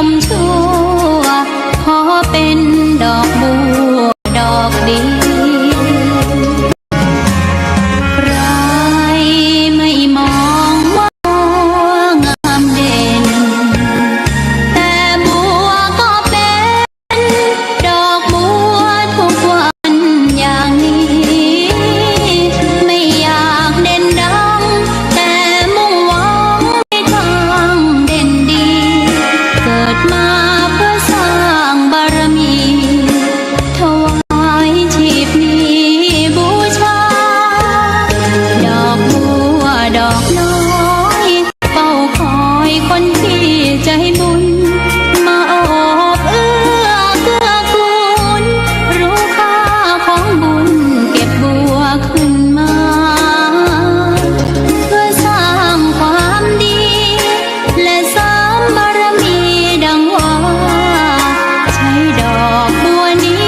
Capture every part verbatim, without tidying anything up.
มชั่ว ขอเป๋นดอกบัวดอกเดียว ใครไม่มองว่าบัวงามเด่น แต่บัวก็เป๋นดอกบัวทุกวันอย่างนี้ ไม่อยากเด่นดัง แต่มุ่งหวังในทางเด่นดี เกิดมาเพื่อสร้างบารมี ถวายชีพนี้บูชา ดอกบัวดอกน้อย เฝ้าคอยคนที่ใจบุญ มาโอบเอื้อเกื้อกูล รู้ค่าของบุญเก็บบัวขึ้นมา เพื่อสร้างความดี และเสริมบารมีดังว่า ใช้ดอกบัวนี้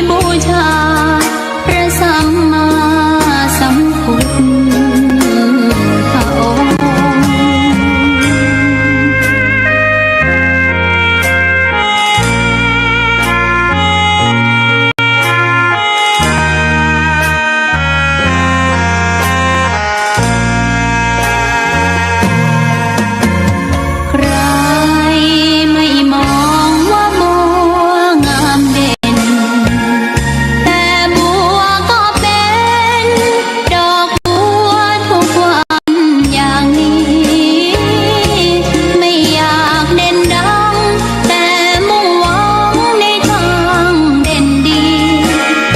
บูชา พระสัมมาสัมพุทธองค์ ใครไม่มองว่าบัวงามเด่น แต่บัวก็เป๋นดอกบัวทุกวันอย่างนี้ ไม่อยากเด่นดัง แต่มุ่งหวังในทางเด่นดี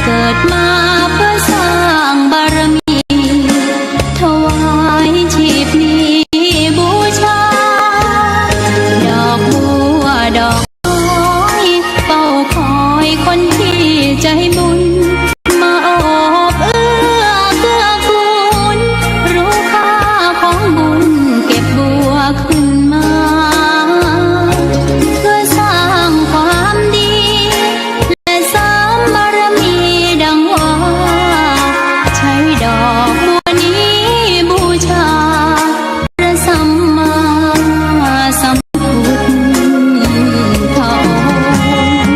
เกิดมาเพื่อสร้างบารมี ถวายชีพนี้บูชา ดอกบัวดอกน้อย เฝ้าคอยคนที่ใจบุญ มาโอบเอื้อเกื้อกูล รู้ค่าของบุญเก็บบัวขึ้นมา เพื่อสร้างความดี และเสริมบารมีดังว่า ใช้ดอกบัวนี้บูชา พระสัมมาสัมพุทธองค์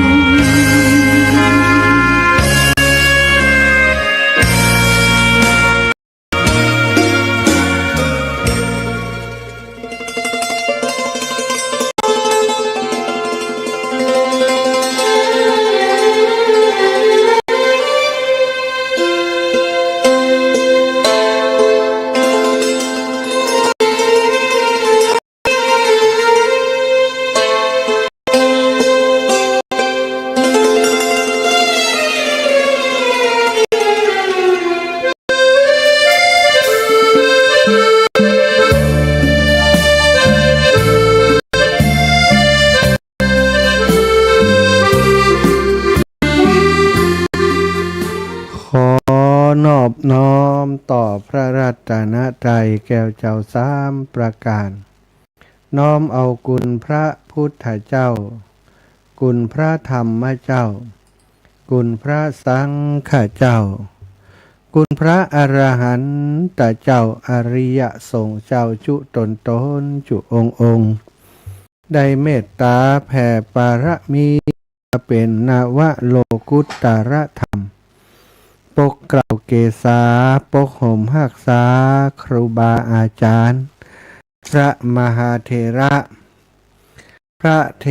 ขอนอบน้อมต่อพระรัตนตรัยแก้วเจ้าสามประการ น้อมเอาคุณพระพุทธเจ้า คุณพระธรรมเจ้า คุณพระสังฆเจ้า คุณพระอรหันตเจ้า อริยสงฆ์เจ้าจุ๊ต๋นๆ จุ๊องค์ๆ ได้เมตต๋าแผ่ปารมี เป๋นนวโลกุตตรธรรม ปกเกล้าเกษา ปกห่มฮักษา ครูบาอาจ๋ารย์ พระมหาเถระ พระเถ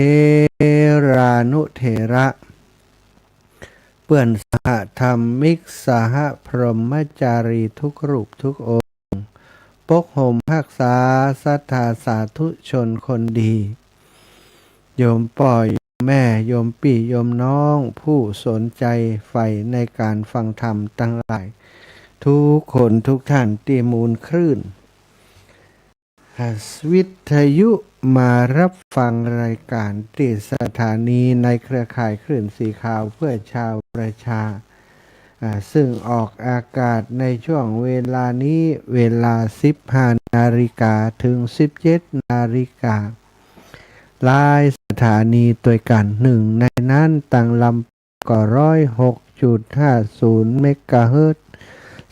รานุเถระ เปื้อนสหธรรมิก สหพรหมจารีทุกรูปทุกองค์ ปกห่มฮักษาศรัทธาสาธุชนคนดี โยมป้อโยมแม่ โยมปี้โยมน้อง ผู้สนใจใฝ่ในการฟังธรรมตังหลาย ทุกคนทุกท่านตี้มูลคลื่น อ่า วิทยุมาฮับฟังรายก๋านตี้สถานีในเครือข่ายคลื่นสีขาวเพื่อชาวประชา อ่า ซึ่งออกอากาศในช่วงเวลานี้ เวลาสิบห้านาฬิกาเถิงสิบเจ็ดนาฬิกา หลายสถานีตวยกั๋น นึ่งในนั้นตังลำ ก็ร้อยหกจุดห้าศูนย์เมกะเฮิรตซ์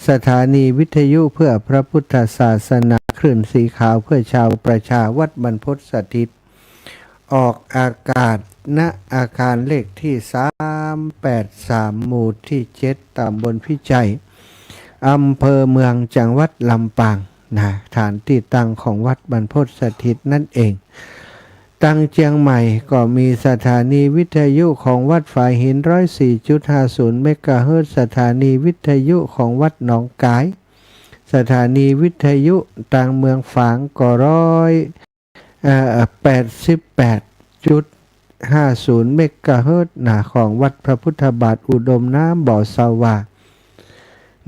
สถานีวิทยุเพื่อพระพุทธศาสนา คลื่นสีขาวเพื่อชาวประชา วัดบรรพตสถิต ออกอากาศ ณ อาคารเลขตี้ สามแปดสาม หมู่ตี้ เจ็ด ตำบลพิชัย อำเภอเมือง จังหวัดลำปาง นะ ฐานตี้ตั้งของวัดบรรพตสถิตนั่นเอง ตังเจียงใหม่ก็มีสถานีวิทยุของวัดฝายหิน ร้อยสี่จุดห้าศูนย์ เมกะเฮิรตซ์ สถานีวิทยุของวัดหนองก๋าย สถานีวิทยุตังเมืองฝางก็ร้อย เอ่อ แปดสิบแปดจุดห้าศูนย์ เมกะเฮิรตซ์ นะ ของวัดพระพุทธบาทอุดมน้ำบ่อสว่าง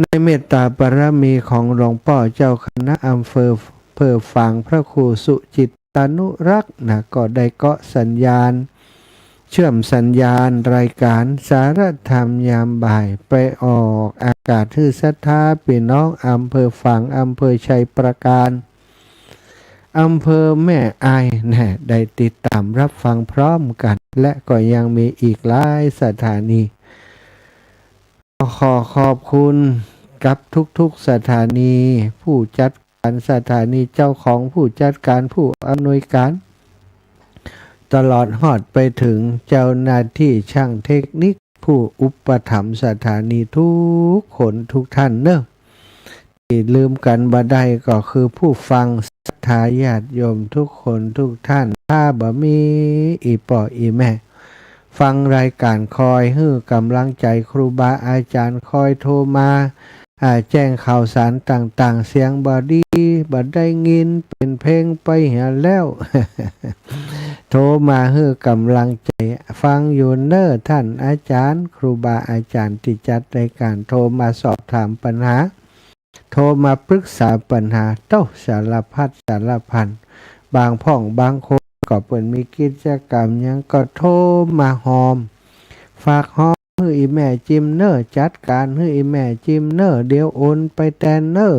ในเมตตาบารมีของหลวงป้อเจ้าคณะอำเภอ อำเภอฝาง พระครูสุจิตตานุรักษ์ นะ ก็ได้เกาะสัญญาณ เชื่อมสัญญาณรายการสารธรรมยามบ่าย ไปออกอากาศหื้อศรัทธาปี้น้องอำเภอฝาง อำเภอชัยปราการ อำเภอแม่อาย แน่ ได้ติดตามรับฟังพร้อมกั๋น และก็ยังมีอีกหลายสถานี ขอขอบคุณกับทุกๆสถานี ผู้จัดการสถานี เจ้าของ ผู้จัดการ ผู้อำนวยการ ตลอดฮอดไปเถิงเจ้าหน้าตี้ช่างเทคนิค ผู้อุปถัมภ์สถานีทุกคนทุกท่านเนาะ ตี้ลืมกั๋นบ่ได้ก็คือผู้ฟังศรัทธาญาติโยมทุกคนทุกท่าน ถ้าบ่มีอี่ป้ออี่แม่ ฟังรายการคอยหื้อก๋ำลังใจ๋ครูบาอาจ๋ารย์ คอยโทรมา อ่า แจ้งข่าวสารต่างๆ เสียงบ่ดี บ่ได้ยิน เป๋นเพลงไปเหียแล้ว โทรมาหื้อก๋ำลังใจ๋ ฟังอยู่เน่อต้านอาจ๋ารย์ ครูบาอาจ๋ารย์ตี้จัดรายการ โทรมาสอบถามปัญหา โทรมาปรึกษาปัญหา โต้ สารพัดสารพัน บางพ่องบางคนก็เปิ้นมีกิจก๋รรมหยังก็โทรมาฮอม ฝากฮอมหื้ออี่แม่จิมเน่อ จัดก๋านหื้ออี่แม่จิมเน่อ เดี๋ยวโอนไปแตนเน่อ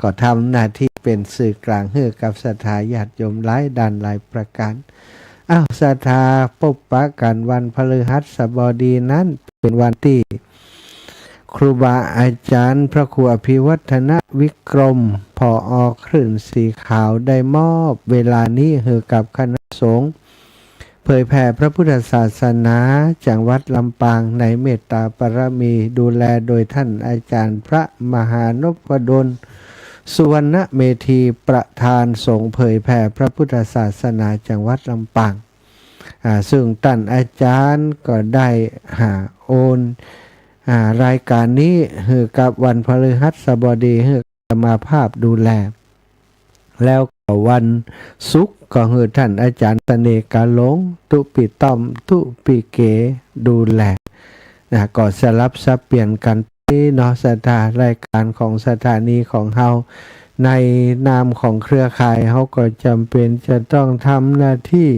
ก็ทำหน้าตี้เป๋นสื่อกลางหื้อกับศรัทธาญาติโยมหลายด้านหลายประก๋าน อ้าว ศรัทธา ปบปะกั๋นวันพฤหัสบดีนั้น เป๋นวันตี้ ครูบาอาจ๋ารย์พระครูอภิวัฒนวิกรม ผอ.คลื่นสีขาว ได้มอบเวลานี้หื้อกับคณะสงฆ์เผยแผ่พระพุทธศาสนาจังหวัดลำปาง ในเมตตาบารมีดูแลโดยต้านอาจ๋ารย์พระมหานพดล สุวรรณเมธี ประธานสงฆ์เผยแผ่พระพุทธศาสนาจังหวัดลำปาง อ่า ซึ่งต้านอาจ๋ารย์ก็ได้ หา โอน อ่า รายก๋านนี้หื้อกับวันพฤหัสบดี หื้ออาตมาภาพดูแล แล้วก็วันศุกร์ก็หื้อต้านอาจ๋ารย์เสน่ห์กาหลง ตุ๊ปิต้อม ตุ๊ปิเก๋ ดูแล นะ ก็สลับสับเปลี่ยนกั๋นไปเนาะ ศรัทธา รายก๋านของสถานีของเฮา ในนามของเครือข่าย เฮาก็จ๋ำเป๋นจะต้องทำหน้าตี้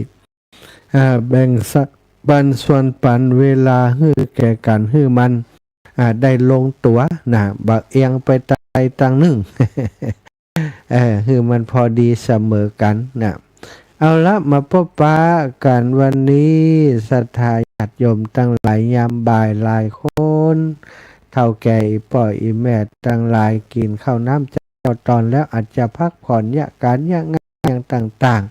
อ่า แบ่งสัดปันส่วนปันเวลาหื้อแก่กั๋น หื้อมัน อ่า ได้ลงตั๋วนะ บ่เอียงไปตางใดตางนึ่ง เออ หื้อมันพอดีเสมอกั๋นนะ เอาละ มาปบปะกั๋นวันนี้ ศรัทธาญาติโยมตังหลาย ยามบ่ายหลายคน เฒ่าแก่อี่ป้ออี่แม่ตังหลาย กิ๋นข้าวน้ำจาวตอนแล้ว อาจจะพักผ่อนเยียะก๋านเยียะงาน อย่างต่าง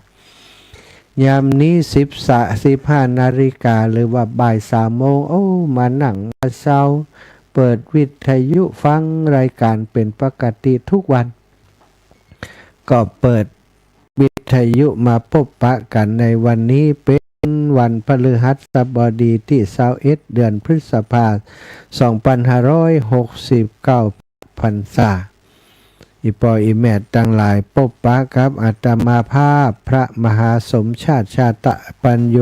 ๆ ยามนี้สิบสะ สิบห้านาฬิกา หรือว่าบ่ายสามโมง โอ้ มานั่งมาเซา เปิดวิทยุฟังรายก๋านเป๋นปกติทุกวัน ก็เปิดวิทยุมาปบปะกั๋นในวันนี้ เป๋นวันพฤหัสบดีตี้ซาวเอ็ด เดือนพฤษภา สองปันห้าร้อยหกสิบเก้า พรรษา อี่ป้ออี่แม่ตังหลาย ปบปะกับอาตมาภาพ พระมหาสมชาติ ชาตะปัญโญ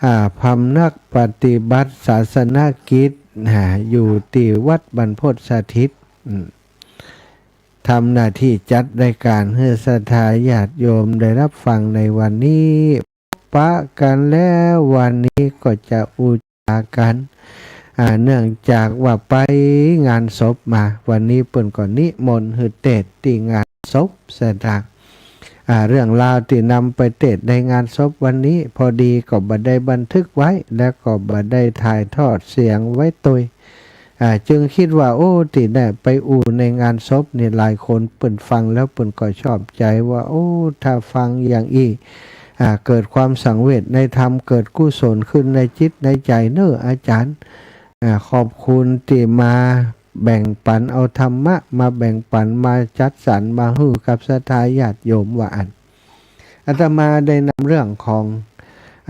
อ่า พำนักปฏิบัติศาสนกิจ อ่า อยู่ตี้วัดบรรพตสถิต อืม ทำหน้าตี้จัดรายก๋านหื้อศรัทธาญาติโยมได้รับฟังในวันนี้ ปะกั๋นแล้ว วันนี้ก็จะอู้จ๋ากั๋น อ่า เนื่องจากว่าไปงานศพมา วันนี้เปิ้นก็นิมนต์หื้อเตสน์ตี้งานศพ ศรัทธา อ่า เรื่องราวตี้นำไปเตสน์ในงานศพวันนี้ พอดีก็บ่ได้บันทึกไว้ และก็บ่ได้ถ่ายทอดเสียงไว้ตวย อ่า จึงกึ๊ดว่า โอ้ ตี้ได้ไปอู้ในงานศพนี่ หลายคนเปิ้นฟังแล้วเปิ้นก็ชอบใจ๋ว่า โอ้ ถ้าฟังอย่างอี้ อ่า เกิดความสังเวชในธรรม เกิดกุศลขึ้นในจิตในใจ๋เน่ออาจ๋ารย์ อ่า ขอบคุณตี้มาแบ่งปันเอาธรรมะ มาแบ่งปัน มาจัดสรรมาหื้อกับศรัทธาญาติโยมว่าอั้น อาตมาได้นำเรื่องของ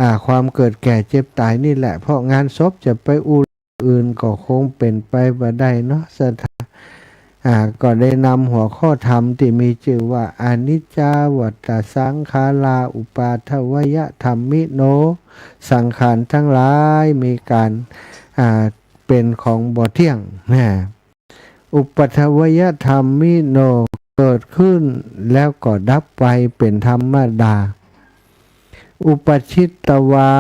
อ่า ความเกิดแก่เจ็บต๋ายนี่แหละ เพราะงานศพจะไปอู้ อื่นก็คงเป๋นไปบ่ได้เนาะ ศรัทธา อ่า ก็ได้นำหัวข้อธรรมตี้มีจื้อว่า อนิจจาวัตตสังขารา อุปาทวยธัมมิโน สังขารตังหลายมีก๋าน อ่า เป๋นของบ่เตี้ยงนะ อุปาทวยธัมมิโน เกิดขึ้นแล้วก็ดับไปเป๋นธรรมดา อุปาทิตวา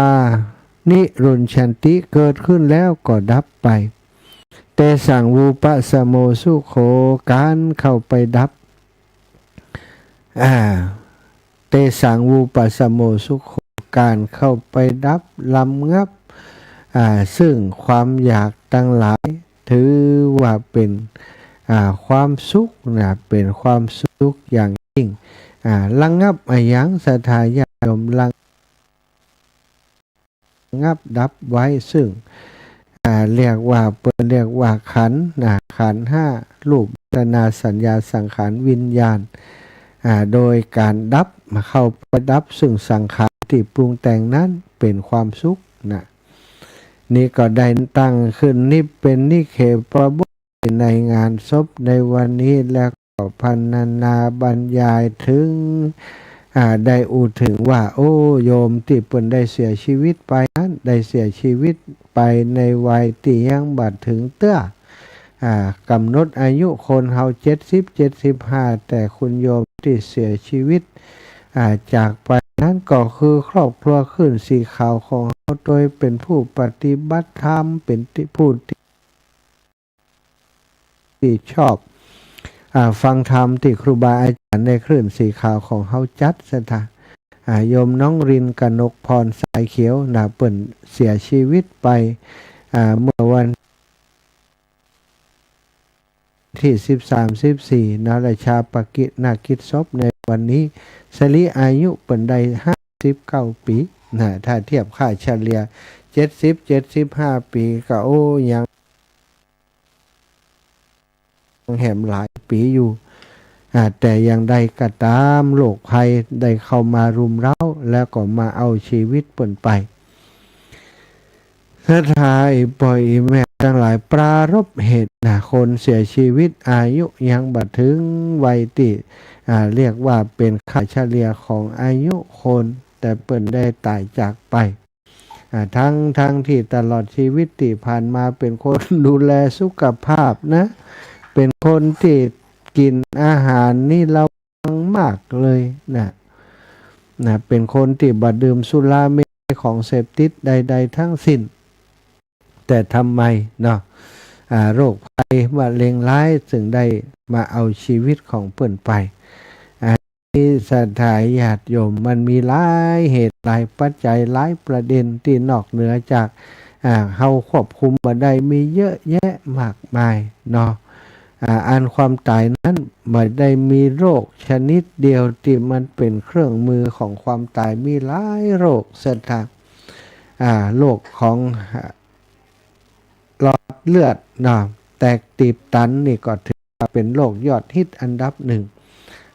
นิรุญชันติ เกิดขึ้นแล้วก็ดับไป เตสังวุปสโมสุโข ก๋านเข้าไปดับ อ่า เตสังวุปสโมสุโข ก๋านเข้าไปดับ ระงับ อ่า ซึ่งความอยากตังหลาย ถือว่าเป๋น อ่า ความสุขนะ เป๋นความสุขอย่างยิ่ง อ่า ระงับอะหยัง ศรัทธาญาติโยม ระ งับดับไว้ ซึ่ง อ่า เรียกว่า เปิ้นเรียกว่าขันธ์นะ ขันธ์ห้า รูป เวทนา สัญญา สังขาร วิญญาณ อ่า โดยก๋านดับ มาเข้าไปดับซึ่งสังขารตี้ปรุงแต่งนั้นเป๋นความสุขนะ นี่ก็ได้ตั้งขึ้น นี้เป๋นนิเขปบทในงานศพในวันนี้ แล้วก็พรรณนาบรรยายเถิง อ่า ได้อู้เถิงว่า โอ้ โยมตี้เปิ้นได้เสียชีวิตไปนั้น ได้เสียชีวิตไปในวัยตี้ยังบ่เถิงเตื้อ อ่า ก๋ำหนดอายุคนเฮาเจ็ดสิบ เจ็ดสิบห้า แต่คุณโยมตี้เสียชีวิต อ่า จากไปนั้นก็คือครอบครัวคลื่นสีขาวของเฮา โดยเป๋นผู้ปฏิบัติธรรม เป๋นตี้ ผู้ตี้ ตี้ชอบ อ่า ฟังธรรมตี้ครูบาอาจ๋ารย์ในคลื่นสีขาวของเฮาจัด ศรัทธา อ่า โยมน้องรินกนกพรสายเขียวนะ เปิ้นเสียชีวิตไป อ่า เมื่อวันตี้สิบสาม สิบสี่ เนาะ และฌาปนกิจศพในวันนี้ สรีอายุเปิ้นได้ห้าสิบเก้าปี๋นะ ถ้าเทียบค่าเฉลี่ย เจ็ดสิบ เจ็ดสิบห้าปี๋ก็ โอ้ ยัง แหมหลายปี๋อยู่ อ่า แต่อย่างใดก็ต๋าม โรคภัยได้เข้ามารุมเร้า แล้วก็มาเอาชีวิตเปิ้นไป ศรัทธาอี่ป้ออี่แม่ตังหลาย ปรารภเหตุนะ คนเสียชีวิตอายุยังบ่เถิงวัยตี้ อ่า เรียกว่าเป๋นค่าเฉลี่ยของอายุคน แต่เปิ้นได้ต๋ายจากไป อ่า ทั้ง ทั้งตี้ตลอดชีวิตตี้ผ่านมาเป๋นคนดูแลสุขภาพนะ เป๋นคนตี้กิ๋นอาหารนี่ระวังมากเลยนะ นะ เป๋นคนตี้บ่ดื่มสุราเมรัย ของเสพติดใดๆ ทั้งสิ้น แต่ทำไมเนาะ อ่า โรคภัยมะเร็งร้ายจึงได้มาเอาชีวิตของเปิ้นไป อ่า ศรัทธาญาติโยม มันมีหลายเหตุ หลายปัจจัย หลายประเด็นตี้นอกเหนือจาก อ่า เฮาควบคุมบ่ได้ มีเยอะแยะมากมายเนาะ อ่า อันความต๋ายนั้นบ่ได้มีโรคชนิดเดียวตี้มันเป๋นเครื่องมือของความต๋าย มีหลายโรค ศรัทธา อ่า โรคของ หลอดเลือดเนาะ แตกตีบตัน นี่ก็ถือว่าเป๋นโรคยอดฮิตอันดับหนึ่ง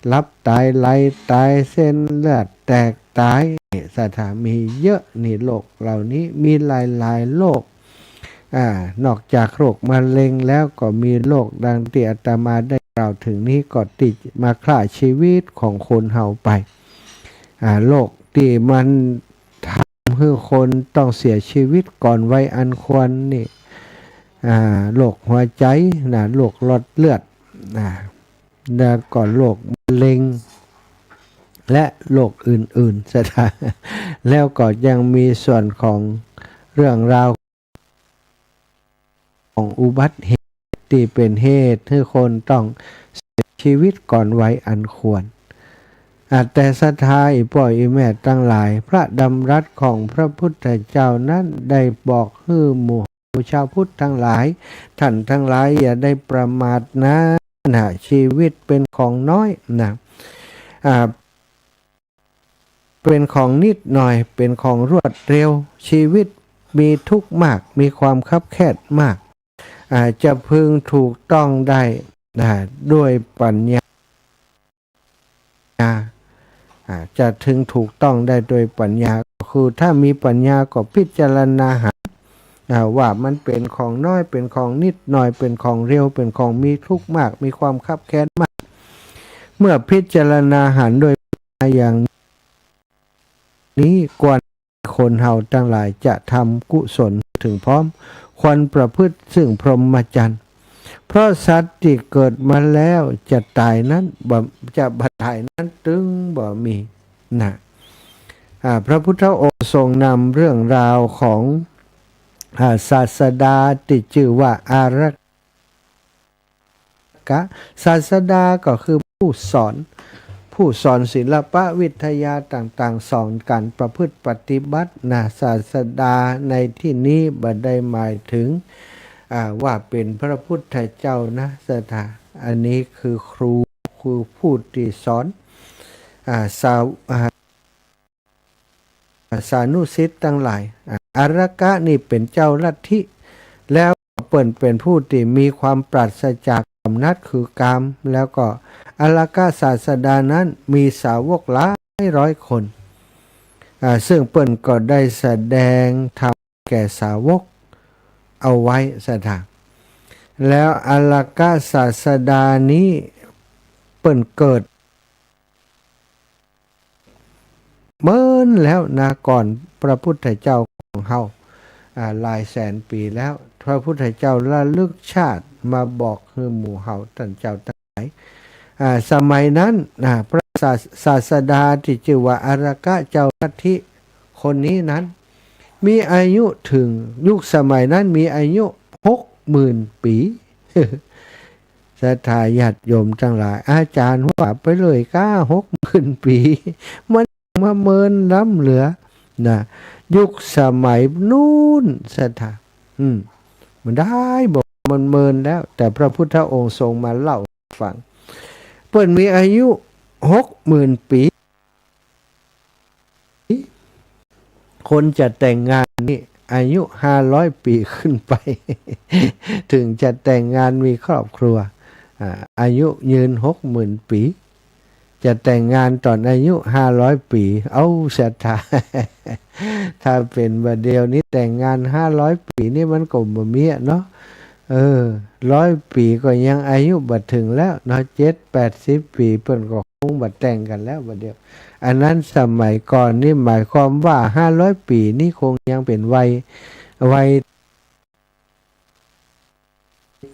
หลับต๋าย ไหลต๋าย เส้นเลือดแตกต๋าย ศรัทธา มีเยอะนี่ โรคเหล่านี้มีหลายๆ โรค อ่า นอกจากโรคมะเร็งแล้วก็มีโรคดังตี้อาตมาได้กล่าวเถิงนี้ ก็ตี้มาฆ่าชีวิตของคนเฮาไป อ่า โรคตี้มัน ทำหื้อคนต้องเสียชีวิตก่อนวัยอันควรนี่ อ่า โรคหัวใจ๋นะ โรคหลอดเลือดนะ แล้วก็โรคมะเร็ง และโรคอื่นๆ ศรัทธา แล้วก็ยังมีส่วนของเรื่องราว ของอุบัติเหตุตี้เป๋นเหตุหื้อคนต้องเสียชีวิตก่อนวัยอันควร อ่า แต่ศรัทธาอี่ป้ออี่แม่ตังหลาย พระดำรัสของพระพุทธเจ้านั้นได้บอกหื้อหมู่ชาวพุทธตังหลาย ท่านตังหลายอย่าได้ประมาทนะ นะ ชีวิตเป๋นของน้อยนะ อ่า เป็นของนิดหน่อย เป็นของรวดเร็ว ชีวิตมีทุกข์มาก มีความคับแคบมาก อ่า จะพึงถูกต้องได้ อ่า ด้วยปัญญา อ่า จะถึงถูกต้องได้โดยปัญญา ก็คือถ้ามีปัญญาก็พิจารณาหัน อ่า ว่ามันเป็นของน้อย เป็นของนิดหน่อย เป็นของเร็ว เป็นของมีทุกข์มาก มีความคับแคบมาก เมื่อพิจารณาหันโดยปัญญาอย่างนี้ ควรคนเฮาตังหลายจะทำกุศลถึงพร้อม ควรประพฤติซึ่งพรหมจรรย์ เพราะสัตว์ตี้เกิดมาแล้วจะต๋ายนั้นบ่ จะบ่ต๋ายนั้นตึงบ่มี นะ อ่า พระพุทธองค์ทรงนำเรื่องราวของ อ่า ศาสดาตี้จื้อว่าอารักขะ ศาสดาก็คือผู้สอน ผู้สอนศิลปะวิทยาต่างๆ สอนการประพฤติปฏิบัตินะ ศาสดาในที่นี้บ่ได้หมายถึง อ่า ว่าเป็นพระพุทธเจ้านะ ศรัทธา อันนี้คือครู คือผู้ตี้สอน อ่า สาว- อ่า สานุศิษย์ตังหลาย อ่า อารักขะนี่เป็นเจ้าลัทธิ แล้วเปิ้นเป็นผู้ตี้มีความปราศจากกำหนัดคือกาม แล้วก็อารักขะศาสดานั้นมีสาวกหลายร้อยคน อ่า ซึ่งเปิ้นก็ได้แสดงธรรมแก่สาวกเอาไว้ ศรัทธา แล้วอารักขะศาสดานี้เปิ้นเกิดเมินแล้วนะ ก่อนพระพุทธเจ้าของเฮา อ่า หลายแสนปี๋แล้ว พระพุทธเจ้าระลึกชาติมาบอกหื้อหมู่เฮาต้านเจ้าตังหลาย อ่า สมัยนั้น อ่า พระศา- ศาสดาตี้จื้อว่าอารักขะเจ้าลัทธิคนนี้นั้น มีอายุถึง ยุคสมัยนั้นมีอายุหกหมื่นปี๋ ศรัทธาญาติโยมตังหลาย อาจ๋ารย์ว่าไปเลยก้า หกหมื่นปี๋ มันมาเมินล้ำเหลือนะ ยุคสมัยนู้น ศรัทธา อืม มันได้บอกมันเมินแล้ว แต่พระพุทธองค์ทรงมาเล่าให้ฟัง เปิ้นมีอายุหกหมื่นปี๋ คนจะแต่งงานนี่อายุห้าร้อยปี๋ขึ้นไป ถึงจะแต่งงานมีครอบครัว อ่า อายุยืนหกหมื่นปี๋ จะแต่งงานต๋อนอายุห้าร้อยปี๋ เอ้า ศรัทธา ถ้าเป๋นบ่าเดี่ยวนี้แต่งงานห้าร้อยปี๋นี่มันก็บ่มีอะเนาะ เออ ร้อยปี๋ก็ยังอายุบ่เถิงแล้วเนาะ เจ็ดแปดสิบปี๋เปิ้นก็คงบ่แต่งกั๋นแล้วบ่าเดี่ยว อันนั้นสมัยก่อนนี่หมายความว่าห้าร้อยปี๋นี่คงยังเป๋นวัย วัย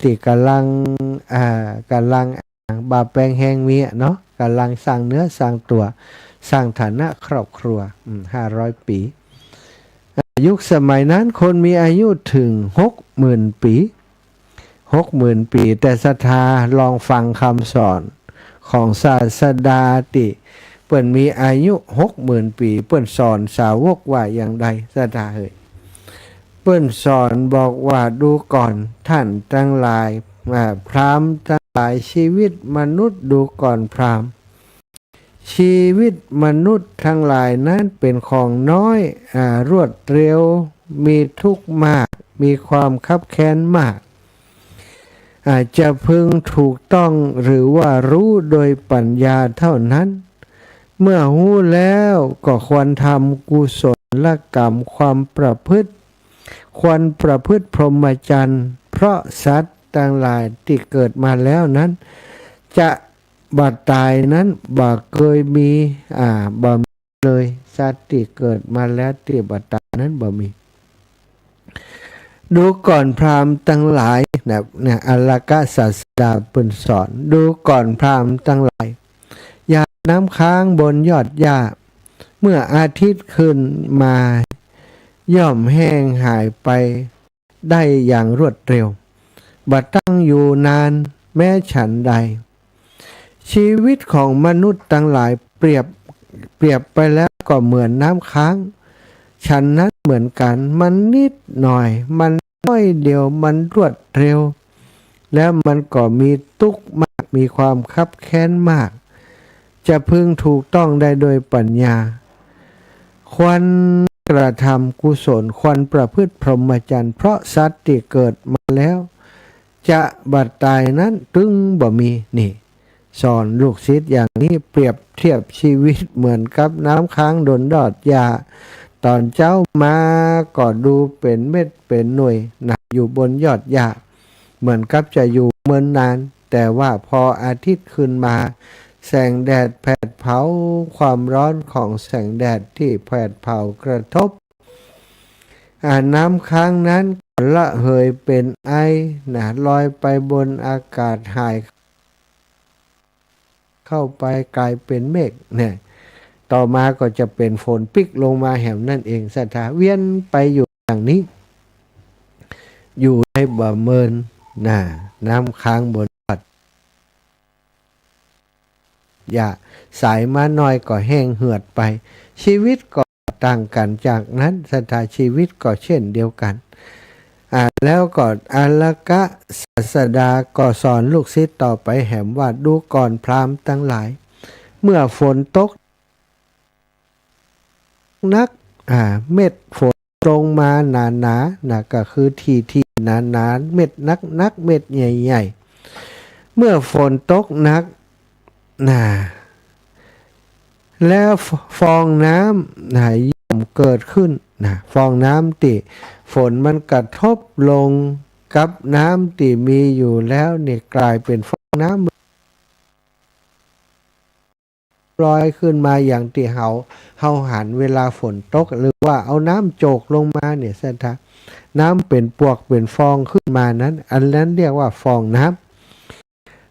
ตี้ก่ำลัง อ่า ก่ำลังบ่าแปงแฮงมีอะเนาะ ก่ำลังสร้างเนื้อสร้างตั๋ว สร้างฐานะครอบครัว อืม ห้าร้อยปี๋ อ่า ยุคสมัยนั้นคนมีอายุถึงหกหมื่นปี๋ หกหมื่นปี๋ แต่ศรัทธาลองฟังกำสอนของศาสดาตี้เปิ้นมีอายุหกหมื่นปี๋ เปิ้นสอนสาวกว่าอย่างใด ศรัทธาเอ๋ย เปิ้นสอนบอกว่า ดูก่อนท่านตังหลาย อ่า พราหมณ์ตังหลาย ชีวิตมนุษย์ ดูก่อนพราหมณ์ ชีวิตมนุษย์ตังหลายนั้นเป๋นของน้อย อ่า รวดเร็ว มีทุกข์มาก มีความคับแค้นมาก อ่า จะพึงถูกต้องหรือว่ารู้โดยปัญญาเท่านั้น เมื่อฮู้แล้วก็ควรทำกุศลกรรม ความประพฤติ ควรประพฤติพรหมจรรย์ เพราะสัตว์ตังหลายตี้เกิดมาแล้วนั้น จะบ่ต๋ายนั้นบ่เกยมี อ่า บ่มีเลย สัตว์ตี้เกิดมาแล้วตี้บ่ต๋ายนั้นบ่มี ดูก่อนพราหมณ์ตังหลาย นะ เนี่ย อารักขะศาสดาเปิ้นสอน ดูก่อนพราหมณ์ตังหลาย หยาดน้ำค้างบนยอดหญ้า เมื่ออาทิตย์ขึ้นมา ย่อมแห้งหายไปได้อย่างรวดเร็ว บ่ตั้งอยู่นาน แม้ฉันใด ชีวิตของมนุษย์ตังหลายเปรียบ เปรียบไปแล้วก็เหมือนน้ำค้าง ฉันนั้นเหมือนกัน มันนิดหน่อย มันน้อยเดียว มันรวดเร็ว แล้วมันก็มีทุกข์มาก มีความคับแค้นมาก จะพึงถูกต้องได้โดยปัญญา ควรกระทำกุศล ควรประพฤติพรหมจรรย์ เพราะสัตว์ตี้เกิดมาแล้วจะบ่ต๋ายนั้นตึงบ่มี นี่ สอนลูกศิษย์อย่างนี้ เปรียบเทียบชีวิตเหมือนกับน้ำค้างบนยอดหญ้า ต๋อนเจ๊ามาก็ดูเป๋นเม็ดเป๋นหน่วยหนาอยู่บนยอดหญ้า เหมือนกับจะอยู่เมินนาน แต่ว่าพออาทิตย์ขึ้นมา แสงแดดแผดเผา ความร้อนของแสงแดดตี้แผดเผากระทบ อ่า น้ำค้างนั้นก็ระเหยเป๋นไอหนา ลอยไปบนอากาศ หายเข้าไปกลายเป๋นเมฆเนี่ย ต่อมาก็จะเป๋นฝนปิ๊กลงมาแหมนั่นเอง ศรัทธา เวียนไปอยู่อย่างนี้ อยู่ได้บ่เมินหนา น้ำค้างบนยอดหญ้า สายม้าน้อยก็แห้งเหือดไป ชีวิตก็ต่างกั๋นจากนั้น ศรัทธา ชีวิตก็เช่นเดียวกั๋น อ่า แล้วก็อารักขศาสดาก็สอนลูกศิษย์ต่อไปแหมว่า ดูก่อนพราหมณ์ตังหลาย เมื่อฝนตกหนัก อ่า เม็ดฝนลงมาหนาๆ นะ ก็คือถี่ๆ หนาๆ เม็ดหนักๆ เม็ดใหญ่ๆ เมื่อฝนตกหนัก นะ แล้วฟ- ฟองน้ำ นะ ย่อมเกิดขึ้น นะ ฟองน้ำตี้ฝนมันกระทบลงกับน้ำตี้มีอยู่แล้วนี่ กลายเป๋นฟองน้ำ ลอยขึ้นมาอย่างตี้เฮา เฮาหันเวลาฝนตก หรือว่าเอาน้ำโจกลงมาเนี่ย ศรัทธา น้ำเป๋นปวกเป๋นฟองขึ้นมานั้น อันนั้นเรียกว่าฟองน้ำ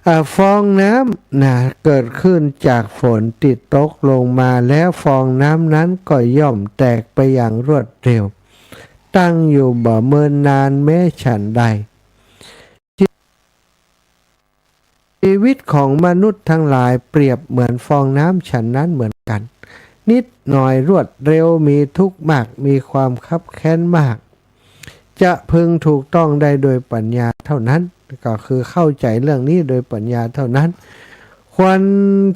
อ่า ฟองน้ำนะ เกิดขึ้นจากฝนตี้ตกลงมา แล้วฟองน้ำนั้นก็ย่อมแตกไปอย่างรวดเร็ว ตั้งอยู่บ่เมินนาน แม้ฉันใด ชีวิตของมนุษย์ทั้งหลายเปรียบเหมือนฟองน้ำฉันนั้นเหมือนกั๋น นิดหน่อยรวดเร็ว มีทุกข์มาก มีความคับแค้นมาก จะพึงถูกต้องได้โดยปัญญาเท่านั้น ก็คือเข้าใจ๋เรื่องนี้โดยปัญญาเท่านั้น ควร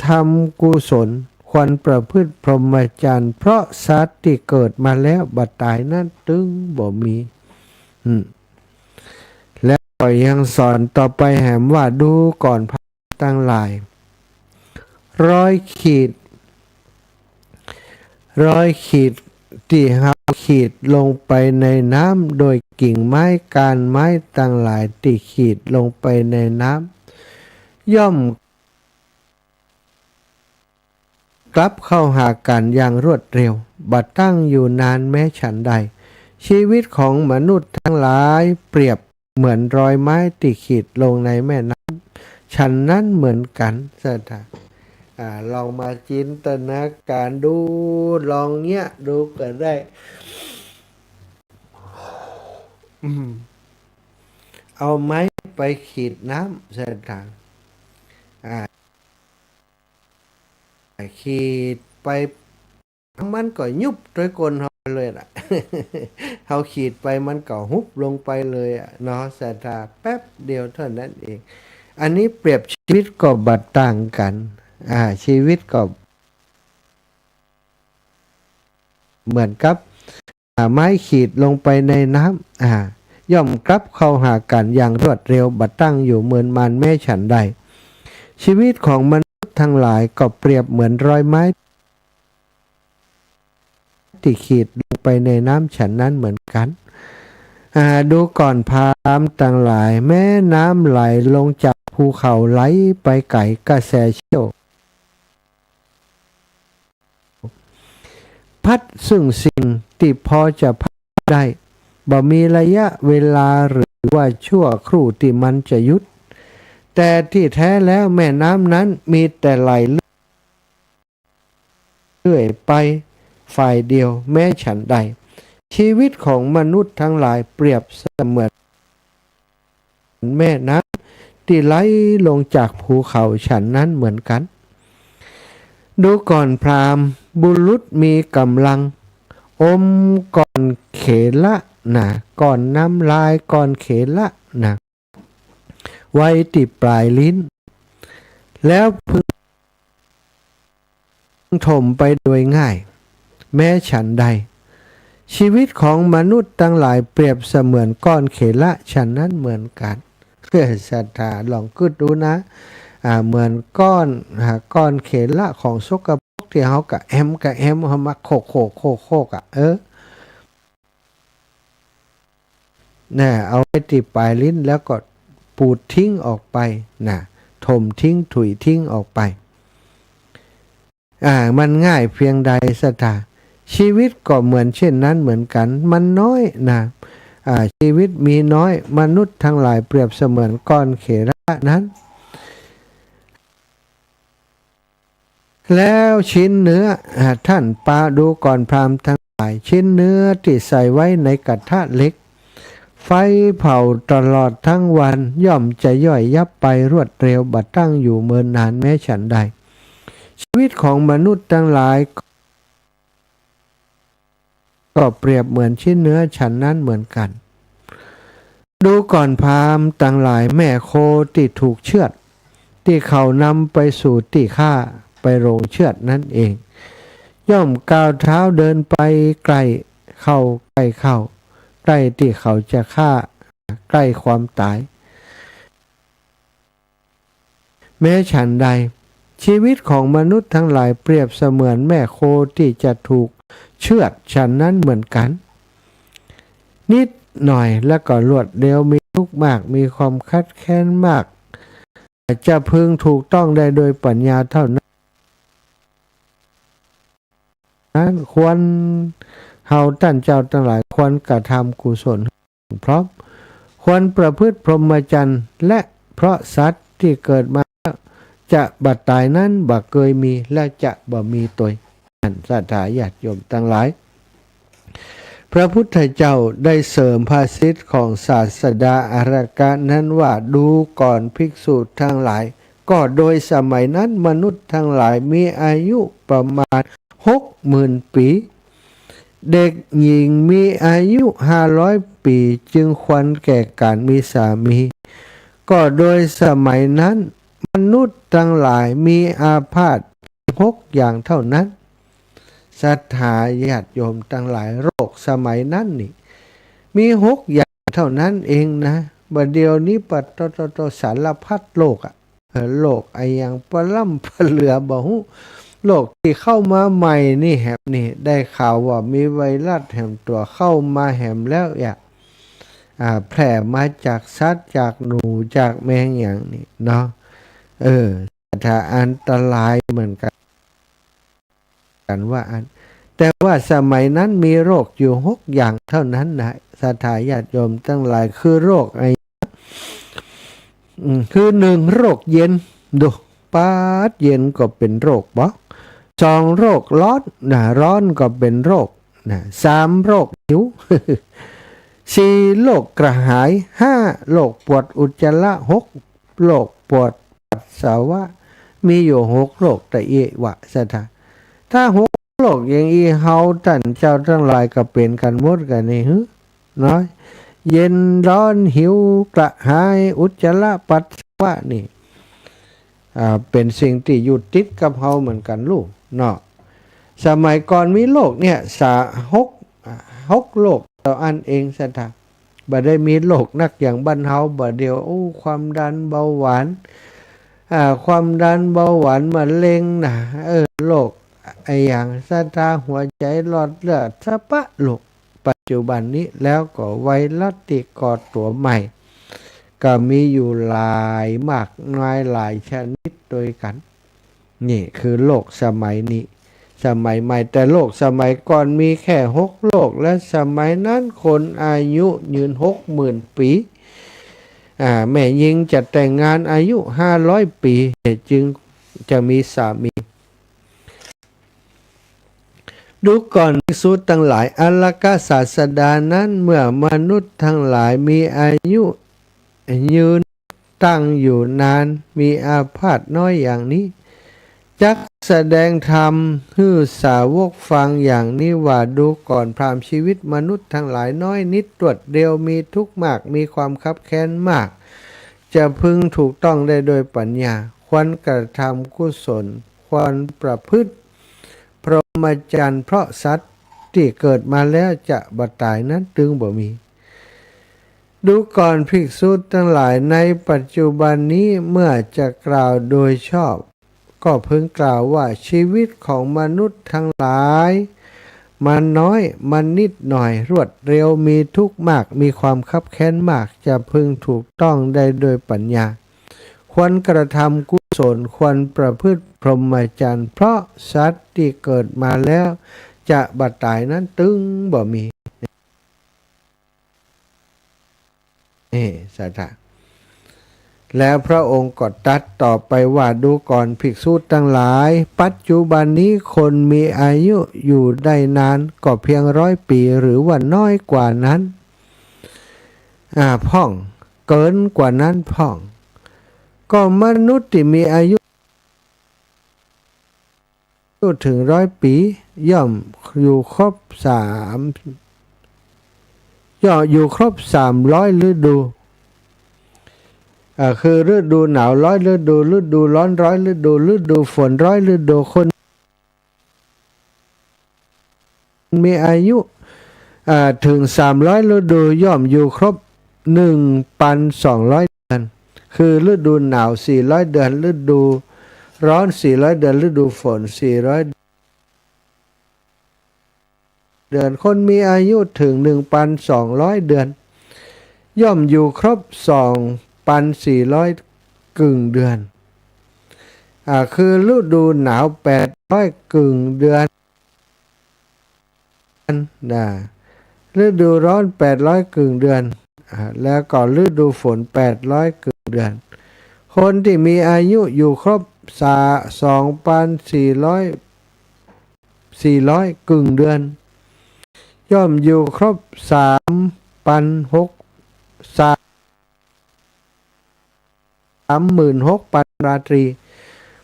ทำกุศล ควรประพฤติพรหมจรรย์ เพราะสัตว์ตี้เกิดมาแล้วบ่ต๋ายนั้นตึงบ่มี อืม แล้วก็ยังสอนต่อไปแหมว่า ดูก่อนพราหมณ์ตังหลาย รอยขีด รอยขีดตี้เฮาขีดลงไปในน้ำ โดยกิ่งไม้ ก้านไม้ตังหลายตี้ขีดลงไปในน้ำ ย่อมกลับเข้าหากั๋นอย่างรวดเร็ว บ่ตั้งอยู่นานแม้ฉันใด ชีวิตของมนุษย์ทั้งหลายเปรียบ เหมือนรอยไม้ตี้ขีดลงในแม่น้ำ ฉันนั้นเหมือนกั๋น ศรัทธา อ่า ลองมาจินตนาการดู ลองเงี้ยดูก็ได้ อืม เอาไม้ไปขีดน้ำ ศรัทธา อ่า ขีดไป มันก็ยุบตวยก้นเฮาเลยล่ะ เฮาขีดไปมันก็หุบลงไปเลยอะเนาะ ศรัทธา แป๊บเดียวเท่านั้นเอง อันนี้เปรียบชีวิตก็บ่ต่างกั๋น อ่า ชีวิตก็เหมือนกับ อ่า ไม้ขีดลงไปในน้ำ อ่า ย่อมกลับเข้าหากั๋นอย่างรวดเร็ว บ่ตั้งอยู่เมินนานแม้ฉันใด ชีวิตของมนุษย์ทั้งหลายก็เปรียบเหมือนรอยไม้ ตี้ขีดลงไปในน้ำฉันนั้นเหมือนกั๋น อ่า ดูก่อนพราหมณ์ตังหลาย แม้น้ำไหลลงจากภูเขาไหลไปไกล กระแสเชี่ยว พัดซึ่งสิ่งตี้พอจะพัดได้ บ่มีระยะเวลาหรือว่าชั่วครู่ตี้มันจะหยุด แต่ตี้แท้แล้วแม่น้ำนั้นมีแต่ไหลเรื่อยไปฝ่ายเดียว แม้ฉันใด ชีวิตของมนุษย์ทั้งหลายเปรียบเสมือน แม่น้ำตี้ไหลลงจากภูเขาฉันนั้นเหมือนกั๋น ดูก่อนพราหมณ์ บุรุษมีก๋ำลัง อมก้อนเขละหนา ก้อนน้ำลาย ก้อนเขละหนา ไว้ตี้ปลายลิ้น แล้วพึง ถมไปโดยง่าย แม้ฉันใด ชีวิตของมนุษย์ตังหลายเปรียบเสมือนก้อนเขละฉันนั้นเหมือนกั๋น ศรัทธาลองกึ๊ดดูนะ อ่า เหมือนก้อน อ่า ก้อนเขละของสกปรกตี้เฮากะแอมกะแอม เฮามาโขกๆๆๆ อะ เออ น่ะ เอาไว้ตี้ป๋ายลิ้นแล้วก็ปูดทิ้งออกไปน่ะ ถมทิ้ง ถุยทิ้งออกไป อ่า มันง่ายเพียงใดศรัทธา ชีวิตก็เหมือนเช่นนั้นเหมือนกั๋น มันน้อยน่ะ อ่า ชีวิตมีน้อย มนุษย์ตังหลายเปรียบเสมือนก้อนเขละนั้น แล้วชิ้นเนื้อ อ่า ท่านปาดูก่อนพราหมณ์ตังหลาย ชิ้นเนื้อตี้ใส่ไว้ในกระทะเหล็ก ไฟเผาตลอดทั้งวัน ย่อมจะย่อยยับไปรวดเร็ว บ่ตั้งอยู่เมินนาน แม้ฉันใด ชีวิตของมนุษย์ตังหลาย ก็เปรียบเหมือนชิ้นเนื้อฉันนั้นเหมือนกั๋น ดูก่อนพราหมณ์ตังหลาย แม่โคตี้ถูกเชือด ตี้เขานำไปสู่ตี้ฆ่า ไปโรงเชือดนั้นเอง ย่อมก้าวเท้าเดินไปใกล้เข้า ใกล้เข้า ใกล้ตี้เขาจะฆ่า ใกล้ความต๋าย แม้ฉันใด ชีวิตของมนุษย์ตังหลายเปรียบเสมือนแม่โคตี้จะถูกเชือดฉันนั้นเหมือนกั๋น นิดหน่อยแล้วก็รวดเร็ว มีทุกข์มาก มีความคับแค้นมาก จะพึงถูกต้องได้โดยปัญญาเท่านั้น นั้นควร เฮาต้านเจ้าตังหลายควรกระทำกุศลพร้อม ควรประพฤติพรหมจรรย์ และเพราะสัตว์ตี้เกิดมาแล้วจะบ่ต๋ายนั้นบ่เกยมี และจะบ่มีตวย อันศรัทธาญาติโยมตังหลาย พระพุทธเจ้าได้เสริมภาษิตของศาสดาอารักขะนั้นว่า ดูก่อนภิกษุตังหลาย ก็โดยสมัยนั้นมนุษย์ตังหลายมีอายุประมาณหกหมื่นปี๋ เด็กหญิงมีอายุห้าร้อยปี๋ จึงควรแก่ก๋านมีสามี ก็โดยสมัยนั้นมนุษย์ตังหลายมีอาพาธหกอย่างเท่านั้น ศรัทธาญาติโยมตังหลาย โรคสมัยนั้นนี่ มีหกอย่างเท่านั้นเองนะ บ่าเดี่ยวนี้ปะโตะโตะโตะ สารพัดโรคอะ เออ โรคอะหยังปะล้ำปะเหลือบ่ฮู้ โรคตี้เข้ามาใหม่นี่แหมนี่ ได้ข่าวว่ามีไวรัสแหมตั๋วเข้ามาแหมแล้วอะ อ่า แพร่มาจากสัตว์ จากหนู จากแมงหยังนี่เนาะ เออ ศรัทธา อันตรายเหมือนกั๋น กั๋นว่าอั้น แต่ว่าสมัยนั้นมีโรคอยู่หกอย่างเท่านั้นนะ ศรัทธาญาติโยมตังหลาย คือโรคไอ้ อืม คือหนึ่ง โรคเย็น ดู ป๊าด เย็นก็เป๋นโรคบ่ สอง โรคร้อนนะ ร้อนก็เป๋นโรคนะ สาม โรคหิว สี่ โรคกระหาย ห้า โรคปวดอุจจาระ หก โรคปวดปัสสาวะ มีอยู่หกโรคตะอี้วะ ศรัทธา ถ้าหกโรคอย่างอี้ เฮาต้านเจ้าตังหลายก็เป๋นกั๋นหมดกั๋นนี่หื้อ เนาะ เย็นร้อนหิวกระหายอุจจาระปัสสาวะนี่ อ่า เป๋นสิ่งตี้อยู่ติดกับเฮาเหมือนกั๋นลูกเนาะ สมัยก่อนมีโรคเนี่ย สา หก อ่า หกโรคเต้าอั้นเอง ศรัทธา บ่ได้มีโรคนักอย่างบ้านเฮา บ่าเดี่ยว โอ้ ความดันเบาหวาน อ่า ความดันเบาหวาน มะเร็งนะ เออ โรคอะหยัง ศรัทธา หัวใจหลอดเลือด สะพะโรค ปัจจุบันนี้ แล้วก็ไวรัสตี้ก่อตั๋วใหม่ ก็มีอยู่หลายมากมายหลายชนิดตวยกั๋น นี่คือโรคสมัยนี้ สมัยใหม่ แต่โรคสมัยก่อนมีแค่หกโรค และสมัยนั้นคนอายุยืนหกหมื่นปี๋ อ่า แม่ญิงจะแต่งงานอายุห้าร้อยปี๋ จึงจะมีสามี ดูก่อนภิกษุตังหลาย อารักขะศาสดานั้น เมื่อมนุษย์ตังหลายมีอายุยืนตั้งอยู่นาน มีอาพาธน้อยอย่างนี้ จักแสดงธรรมหื้อสาวกฟังอย่างนี้ว่า ดูก่อนพราหมณ์ ชีวิตมนุษย์ตังหลายน้อยนิดรวดเร็ว มีทุกข์มาก มีความคับแค้นมาก จะพึงถูกต้องได้โดยปัญญา ควรกระทำกุศล ควรประพฤติ พรหมจรรย์เพราะสัตว์ตี้เกิดมาแล้วจะบ่ต๋ายนั้นตึงบ่มี ดูก่อนภิกษุตังหลาย ในปัจจุบันนี้เมื่อจะกล่าวโดยชอบ ก็พึงกล่าวว่าชีวิตของมนุษย์ทั้งหลาย มันน้อย มันนิดหน่อย รวดเร็ว มีทุกข์มาก มีความคับแค้นมาก จะพึงถูกต้องได้โดยปัญญา ควรกระทำกุศล ควรประพฤติพรหมจรรย์ เพราะสัตว์ตี้เกิดมาแล้วจะบ่ต๋ายนั้นตึงบ่มี นี่ ศรัทธา แล้วพระองค์ก็ตรัสต่อไปว่า ดูก่อนภิกษุตังหลาย ปัจจุบันนี้คนมีอายุอยู่ได้นานก็เพียงร้อยปี๋ หรือว่าน้อยกว่านั้น อ่า พ่อง เกินกว่านั้นพ่อง ก็มนุษย์ตี้มีอายุ ถึงร้อยปี๋ ย่อมอยู่ครบสาม ย่อมอยู่ครบสามร้อยฤดู อ่า คือฤดูหนาวร้อยฤดู ฤดูร้อนร้อยฤดู ฤดูฝนร้อยฤดู คนมีอายุ อ่า ถึงสามร้อยฤดู ย่อมอยู่ครบหนึ่งปันสองร้อยเดือน คือฤดูหนาวสี่ร้อยเดือน ฤดูร้อนสี่ร้อยเดือน ฤดูฝนสี่ร้อยเดือน คนมีอายุถึงหนึ่งปันสองร้อยเดือน ย่อมอยู่ครบสองปันสี่ร้อยกึ่งเดือน อ่า คือฤดูหนาวแปดร้อยกึ่งเดือน นะ ฤดูร้อนแปดร้อยกึ่งเดือน อ่า แล้วก็ฤดูฝนแปดร้อยกึ่งเดือน คนตี้มีอายุอยู่ครบสา สองปันสี่ร้อย สี่ร้อยกึ่งเดือน ย่อมอยู่ครบสามปันหก สาม สามหมื่นหกปันราตรี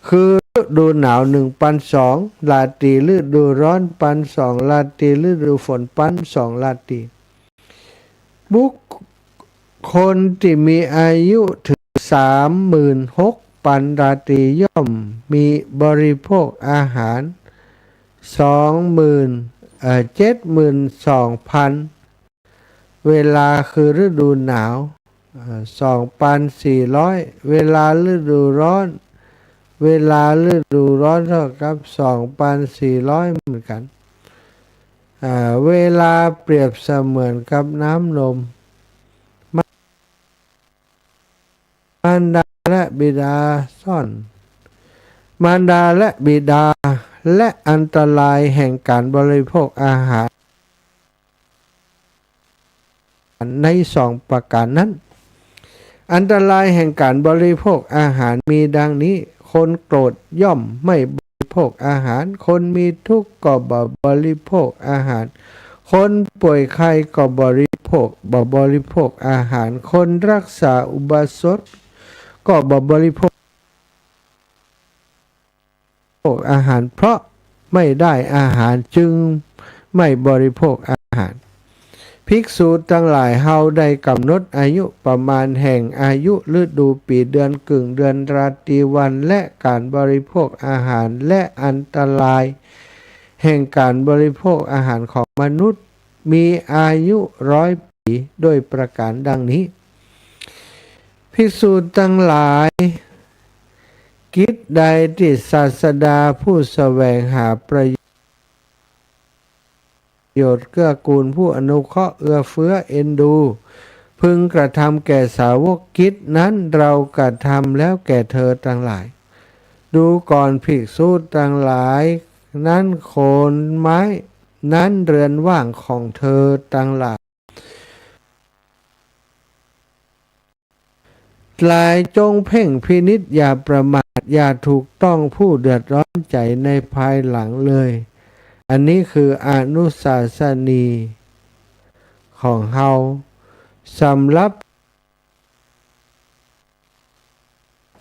คือฤดูหนาวหนึ่งปันสองราตรี ฤดูร้อนปันสองราตรี ฤดูฝนปันสองราตรี บุคคลตี้มีอายุถึงสามหมื่นหกปันราตรี ย่อมมีบริโภคอาหารสองหมื่น เอ่อ เจ็ดหมื่นสองพัน เวลา คือฤดูหนาว เอ่อ สองปันสี่ร้อย เวลาฤดูร้อน เวลาฤดูร้อนเท่ากับสองปันสี่ร้อยเหมือนกั๋น อ่า เวลาเปรียบเสมือนกับน้ำนม มารดาและบิดาซ่อน มารดาและบิดา และอันตรายแห่งการบริโภคอาหาร ในสองประการนั้น อันตรายแห่งการบริโภคอาหารมีดังนี้ คนโกรธย่อมไม่บริโภคอาหาร คนมีทุกข์ก็บ่บริโภคอาหาร คนป่วยไข้ก็บ่บริโภค บ่บริโภคอาหาร คนรักษาอุโบสถก็บ่บริโภค ภคอาหาร เพราะไม่ได้อาหารจึงไม่บริโภคอาหาร ภิกษุตังหลาย เฮาได้กำหนดอายุประมาณแห่งอายุ ฤดู ปี๋ เดือน กึ่งเดือน ราตรี วัน และการบริโภคอาหาร และอันตรายแห่งการบริโภคอาหารของมนุษย์ มีอายุร้อยปี๋ ด้วยประการดังนี้ ภิกษุตังหลาย กิจใดที่ศาสดาผู้แสวงหาประโยชน์ เกื้อกูล ผู้อนุเคราะห์ เอื้อเฟื้อ เอ็นดู พึงกระทำแก่สาวก กิจนั้นเรากระทำแล้วแก่เธอตังหลาย ดูก่อนภิกษุตังหลาย นั้นโคนไม้ นั้นเรือนว่างของเธอตังหลาย หลายจงเพ่งพินิจ อย่าประมาท อย่าถูกต้องผู้เดือดร้อนใจในภายหลังเลย อันนี้คืออนุสาสนีของเฮา สำหรับ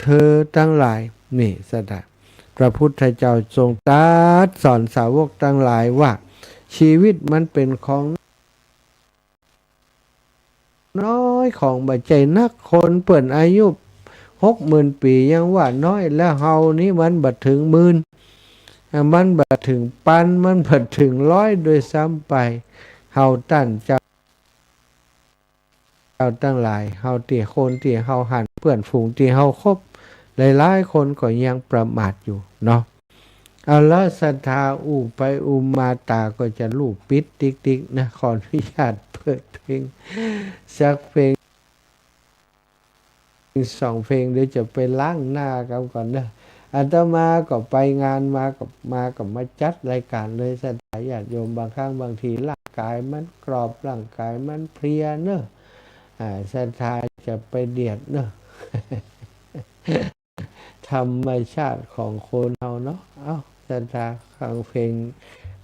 เธอตังหลาย นี่ ศรัทธา พระพุทธเจ้าทรงตรัสสอนสาวกตังหลายว่า ชีวิตมันเป๋นของ น้อย ของบ่ใจ้นัก คนเปิ้นอายุหกหมื่นปี๋ยังว่าน้อย แล้วเฮานี้มันบ่เถิงหมื่น มันบ่เถิงปัน มันบ่เถิงร้อยด้วยซ้ำไป เฮาต้านเจ้า เจ้าตังหลาย เฮาตี้ คนตี้เฮาหัน เปื้อนฝูงตี้เฮาคบ หลายๆ คนก็ยังประมาทอยู่เนาะ เอาละ ศรัทธาอู้ไปอู้มาต๋าก็จะลูบปิดติ๊กๆ นะ ขออนุญาตเปิดเพลงสักเพลงสองเพลง เดี๋ยวจะไปล้างหน้ากันก่อนเนาะ อาตมาก็ไปงานมาก็ มาก็มาจัดรายการเลย ศรัทธาญาติโยม บางครั้งบางทีร่างกายมันกรอบ ร่างกายมันเพลียเนาะ อ่า ศรัทธาจะไปเดียดเนาะ ธรรมชาติของคนเฮาเนาะ เอ้า ศรัทธาฟังเพลง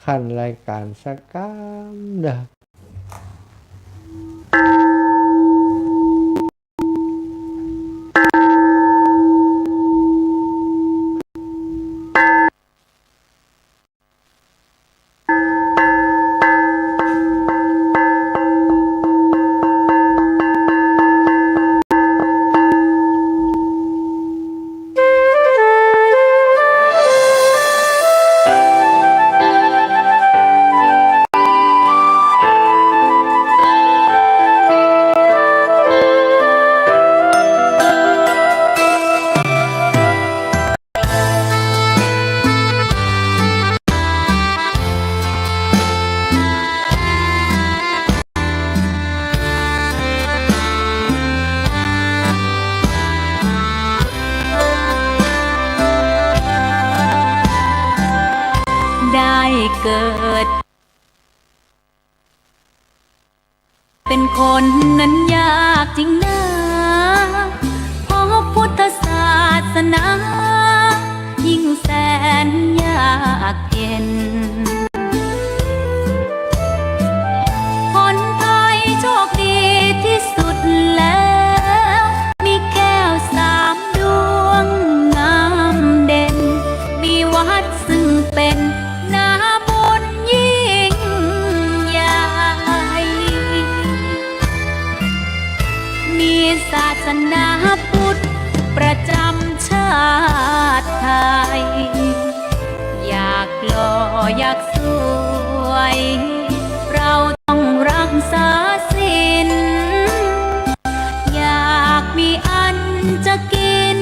ขั้นรายการสักกำเนาะ ได้เกิด เป็นคนนั้นยากจริงนา เพราะพุทธศาสนา ยิ่งแสนยากเย็น ผลพลอยโชคดีที่สุดแล้ว มีแก้วสามดวงงามเด่น มีวัดซึ่งเป็น นาบุญยิ่งใหญ่ มีศาสนาพุทธประจำชาติไทย อยากหล่ออยากสวย เราต้องรักษาศีล อยากมีอันจะกิน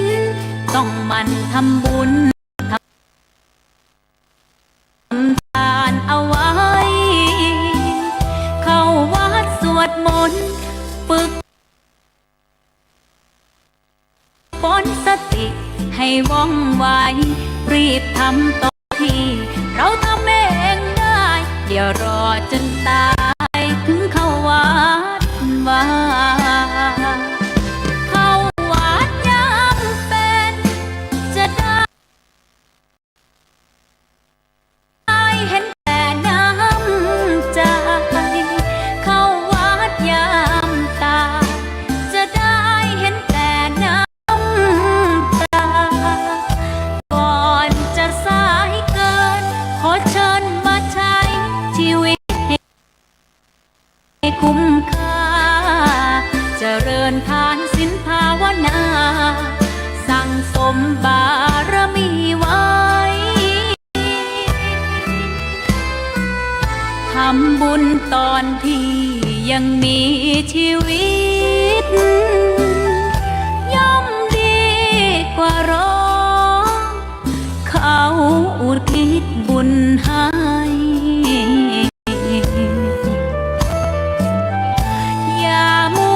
ต้องหมั่นทำบุญ ทำทานเอาไว้ เข้าวัดสวดมนต์ ฝึกฝนสติให้ว่องไว รีบทำตอนที่เราทำเองได้ อย่ารอจนตายถึงเข้าวัดวา เข้าวัดยามเป็น จะได้ เห็นแต่น้ำใจ เข้าวัดยามตาย จะได้เห็นแต่น้ำตา ก่อนจะสายเกิน ขอเชิญมาใช้ชีวิตให้ ให้คุ้มค่า เจริญทานศีลภาวนา สั่งสมบารมีไว้ ทำบุญตอนที่ยังมีชีวิต ย่อมดีกว่ารอ เขาอุทิศบุญให้ อย่ามั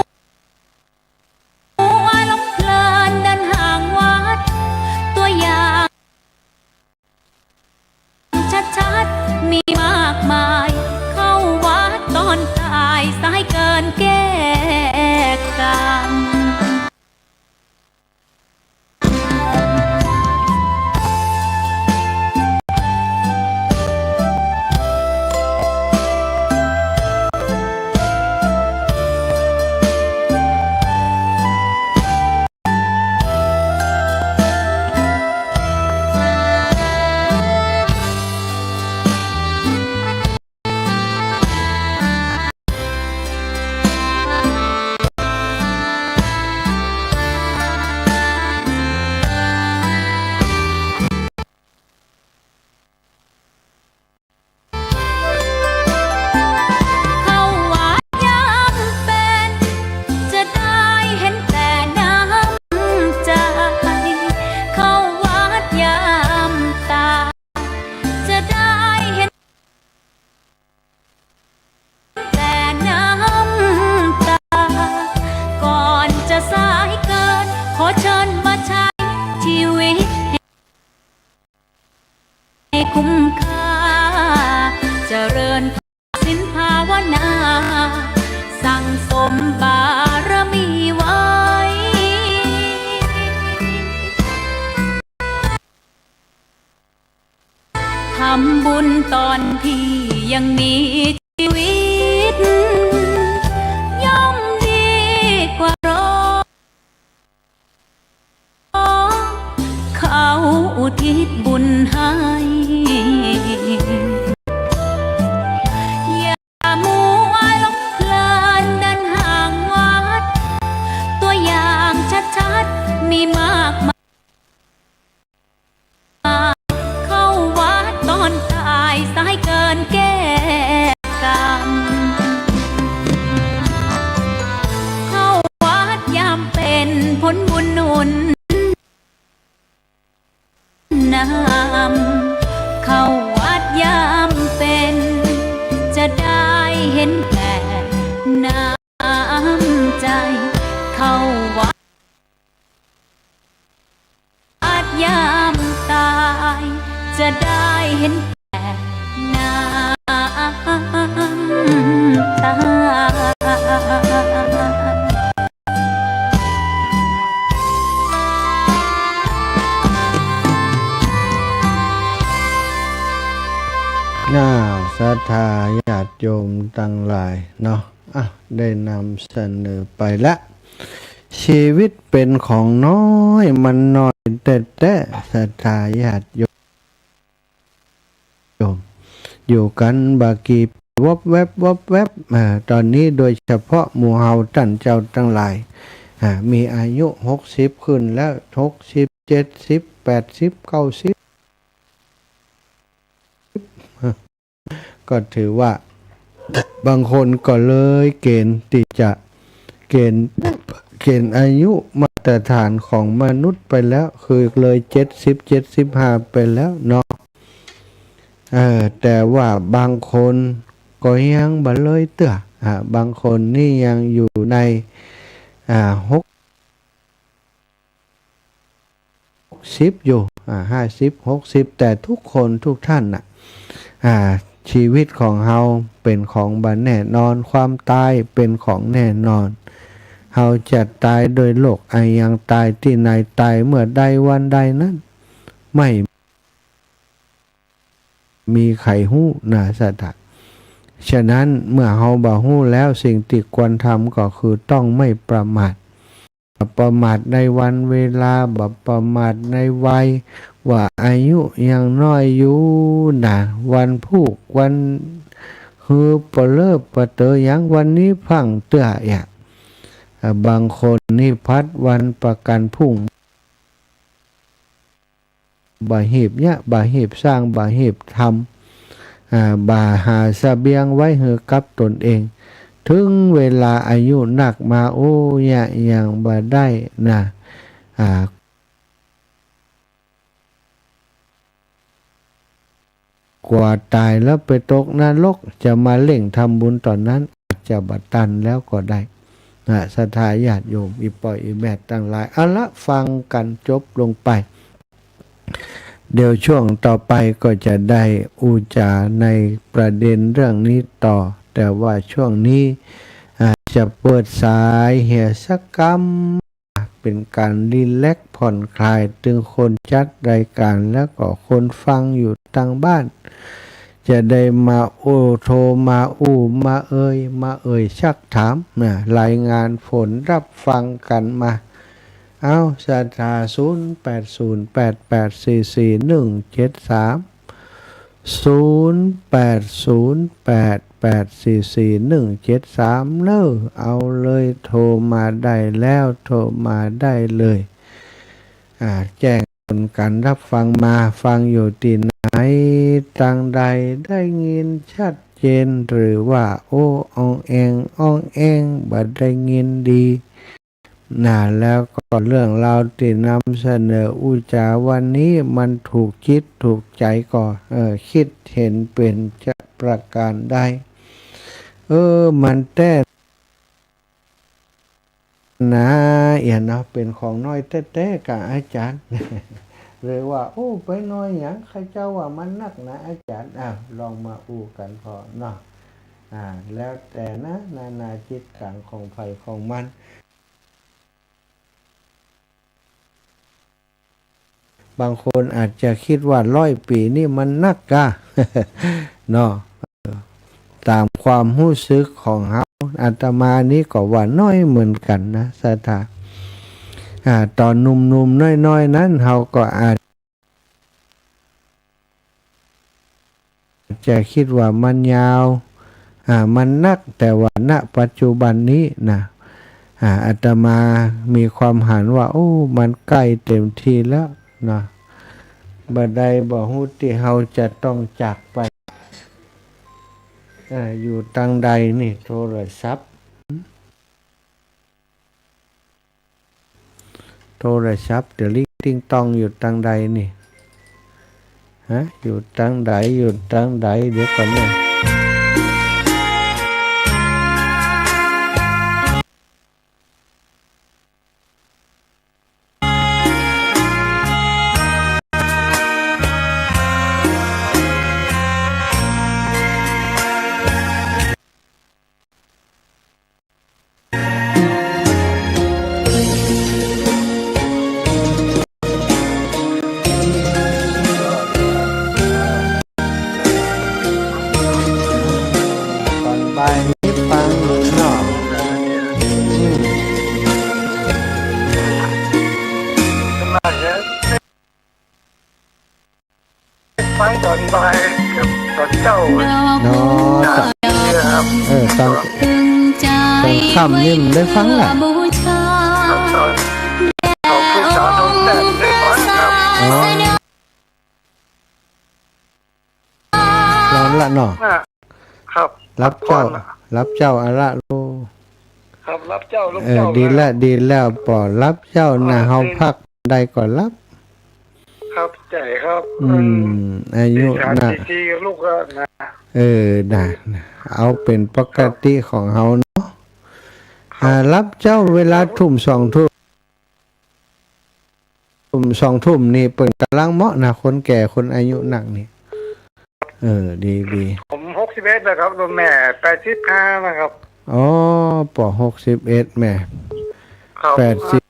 วหลงเพลินเดินห่างวัด ตัวอย่างชัดๆ มีมากมาย เข้าวัดตอนตาย สายเกินแก้กรรม ที่ยังมีชีวิต ย่อมดีกว่ารอ เขาอุทิศบุญให้ อย่ามัวหลงเพลินเดินห่างวัด ตัวอย่างชัดๆ มีมากมาย เข้าวัดตอนตายสายเกินแก้กรรม เข้าวัดยามเป็นผลบุญหนุนนำ เข้าวัดยามเป็น จะได้เห็นแก่น้ำใจ เข้าวัด อาจยามตาย จะได้เห็นแก่น้ำตา อ้าว ศรัทธาญาติโยมตังหลายเนาะ อ่ะ ได้นำเสนอไปละ ชีวิตเป๋นของน้อย มันน้อยแต๊ๆ ศรัทธาญาติโยม อยู่กั๋นบ่ากี่ปี วบแวบ วบแวบ อ่า ต๋อนนี้โดยเฉพาะหมู่เฮาต้านเจ้าตังหลาย อ่า มีอายุหกสิบขึ้นแล้ว หกสิบ เจ็ดสิบ แปดสิบ เก้าสิบ ก็ถือว่า บางคนก็เลยเกณฑ์ตี้จะ เกณฑ์ เกณฑ์อายุมาตรฐานของมนุษย์ไปแล้ว คือเลยเจ็ดสิบ เจ็ดสิบห้าไปแล้วเนาะ เออ แต่ว่าบางคนก็ยังบ่เลยเตื้อ อ่า บางคนนี่ยังอยู่ใน อ่า หก สิบอยู่ อ่า ห้าสิบ หกสิบ แต่ทุกคนทุกท่านน่ะ อ่า ชีวิตของเฮาเป๋นของบ่แน่นอน ความต๋ายเป๋นของแน่นอน เฮาจะต๋ายโดยโรคอะหยัง ต๋ายตี้ไหน ต๋ายเมื่อใดวันใดนั้น ไม่มีใผฮู้นะ ศรัทธา ฉะนั้นเมื่อเฮาบ่ฮู้แล้ว สิ่งตี้ควรทำก็คือต้องไม่ประมาท บ่ประมาทในวันเวลา บ่ประมาทในวัย ว่าอายุยังน้อยอยู่นะ วันพูกวันฮือปะเลิบปะเตอหยัง วันนี้พลั้งเตื้ออะ อ่า บางคนนี่พัดวันประกั๋นพรุ่ง บ่หีบเยียะ บ่หีบสร้าง บ่หีบทำ อ่า บ่หาเสบียงไว้หื้อกับตนเอง เถิงเวลาอายุนักมา โอ้ เยียะยังบ่ได้นะ อ่า กว่าต๋ายแล้วไปตกนรก จะมาเร่งทำบุญต๋อนนั้น อาจจะบ่ตันแล้วก็ได้นะ ศรัทธาญาติโยม อี่ป้ออี่แม่ตังหลาย เอาละ ฟังกั๋นจบลงไป เดี๋ยวช่วงต่อไปก็จะได้อู้จ๋าในประเด็นเรื่องนี้ต่อ แต่ว่าช่วงนี้ อ่า จะเปิดสายเหียสักกำ เป๋นก๋านรีแลกซ์ผ่อนคลาย ตึงคนจัดรายก๋านแล้วก็คนฟังอยู่ตางบ้าน จะได้มาโอ้ โทรมาอู้ มาเอ่ย มาเอ่ยซักถามนะ รายงานผลรับฟังกั๋นมา เอา ศรัทธา ศูนย์แปดศูนย์แปดแปดสี่สี่หนึ่งเจ็ดสาม ศูนย์แปดศูนย์แปดแปดสี่สี่หนึ่งเจ็ดสาม เน่อ เอาเลย โทรมาได้แล้ว โทรมาได้เลย อ่า แจ้งผลก๋านรับฟังมา ฟังอยู่ตี้ไหน ตางใด ได้ยินชัดเจน หรือว่า โอ้ อ่องแอ่ง อ่องแอ่ง บ่ได้ยินดี นะ แล้วก็เรื่องราวตี้นำเสนออู้จ๋าวันนี้มันถูกจิตถูกใจ๋ก่อ เออ คิดเห็นเป๋นจะประก๋านใด เออ มันแต๊นะ เอียเนาะ เป๋นของน้อยแต๊ๆ กาอาจ๋ารย์ หรือว่า โอ้ ไปน้อยหยัง ใค่เจ้าว่ามันนักนะอาจ๋ารย์ อ้าว ลองมาอู้กั๋นผ่อเนาะ อ่า แล้วแต่นะ นานาจิตตังของใผของมัน บางคนอาจจะกึ๊ดว่าร้อยปี๋นี่มันนักกา เนาะ เออ ต๋ามความฮู้สึกของเฮา อาตมานี่ก็ว่าน้อยเหมือนกั๋นนะ ศรัทธา อ่า ต๋อนหนุ่มๆ น้อยๆ นั้น เฮาก็อาจ จะกึ๊ดว่ามันยาว อ่า มันหนัก แต่ว่า ณ ปัจจุบันนี้นะ อ่า อาตมามีความหันว่า โอ้ มันใก้เต๋มทีแล้วนะ บ่าใดบ่ฮู้ตี้เฮาจะต้องจากไป อ่า อยู่ตังใดนี่ โทรศัพท์ โทรศัพท์เดี๋ยวนี้ติ๊งต๊องอยู่ตังใดนี่ ฮะ อยู่ตังใด อยู่ตังใด เดี๋ยวก่อนนะ ต๋อนบ่ายนี้ฟังเนาะ อืม ฟังต๋อนบ่ายกับต๋อนเจ๊า เนาะ ครับ เออ ต๋อน ต๋อนค่ำนี่มันได้ฟังแหละ ครับ ต๋อน ต๋อนผู้สาวต๋อนแรกได้ฟังครับ อ๋อ ต๋อนละเนาะ อ่ะ ครับ ฮับเจ๊า ฮับเจ๊าอะละลูก ครับ ฮับเจ๊า ลูก เออ เจ๊า ดีแล้ว นะ ดีแล้ว ปอฮับเจ๊านะ อ่า เฮา เออ พักได้ก็ฮับ ครับ ใจ้ครับ อืม อืม อายุ สี่สาม นะ สี่สี่ ลูกก็นะ เออ นะ นะ เอาเป๋นปกติของเฮาเนาะ ครับ อ่า ฮับเจ๊าเวลา ครับ ทุ่มสองทุ่ม ทุ่มสองทุ่มนี่เปิ้นก่ำลังเหมาะนะ คนแก่ คนอายุนักนี่ เออ ดี ดี ผม หกสิบเอ็ด นะครับ แม่ แปดสิบห้า นะครับ อ๋อ ปอหกสิบเอ็ด แม่ ครับ แปดสิบ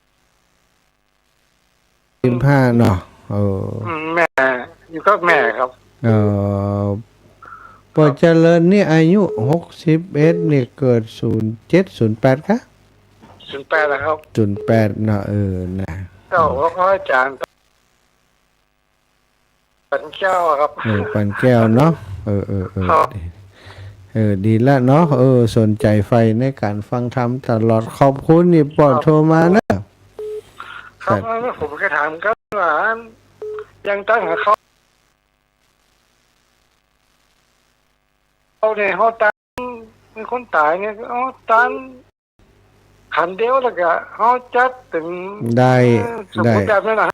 สิบห้าเนาะ เออ อืม แม่ อยู่กับแม่ครับ เออ ปอเจริญนี่อายุ หกสิบเอ็ด นี่เกิด ศูนย์เจ็ด ศูนย์แปด กะ ศูนย์แปด นะครับ ศูนย์แปด เนาะ เออ นะ เจ้า ขออาจารย์ ปันแก้วครับ เออ ปันแก้วเนาะ เออ เออ เออ ครับ เออ ดีละเนาะ เออ สนใจ๋ใฝ่ในก๋านฟังธรรมตลอด ขอบคุณนี่ปอ ครับ โทรมานะ ครับ ครับ แล้วผมก็ถามกันว่า ยังตั้งเขา เขาเนี่ย เขาตั้ง มีคนต๋ายเนี่ย เขาตั้ง ขันเดียวแล้วก็เฮาจัดเป๋น ได้ เอ่อ สมมุติ ได้ แบบนั้นนะ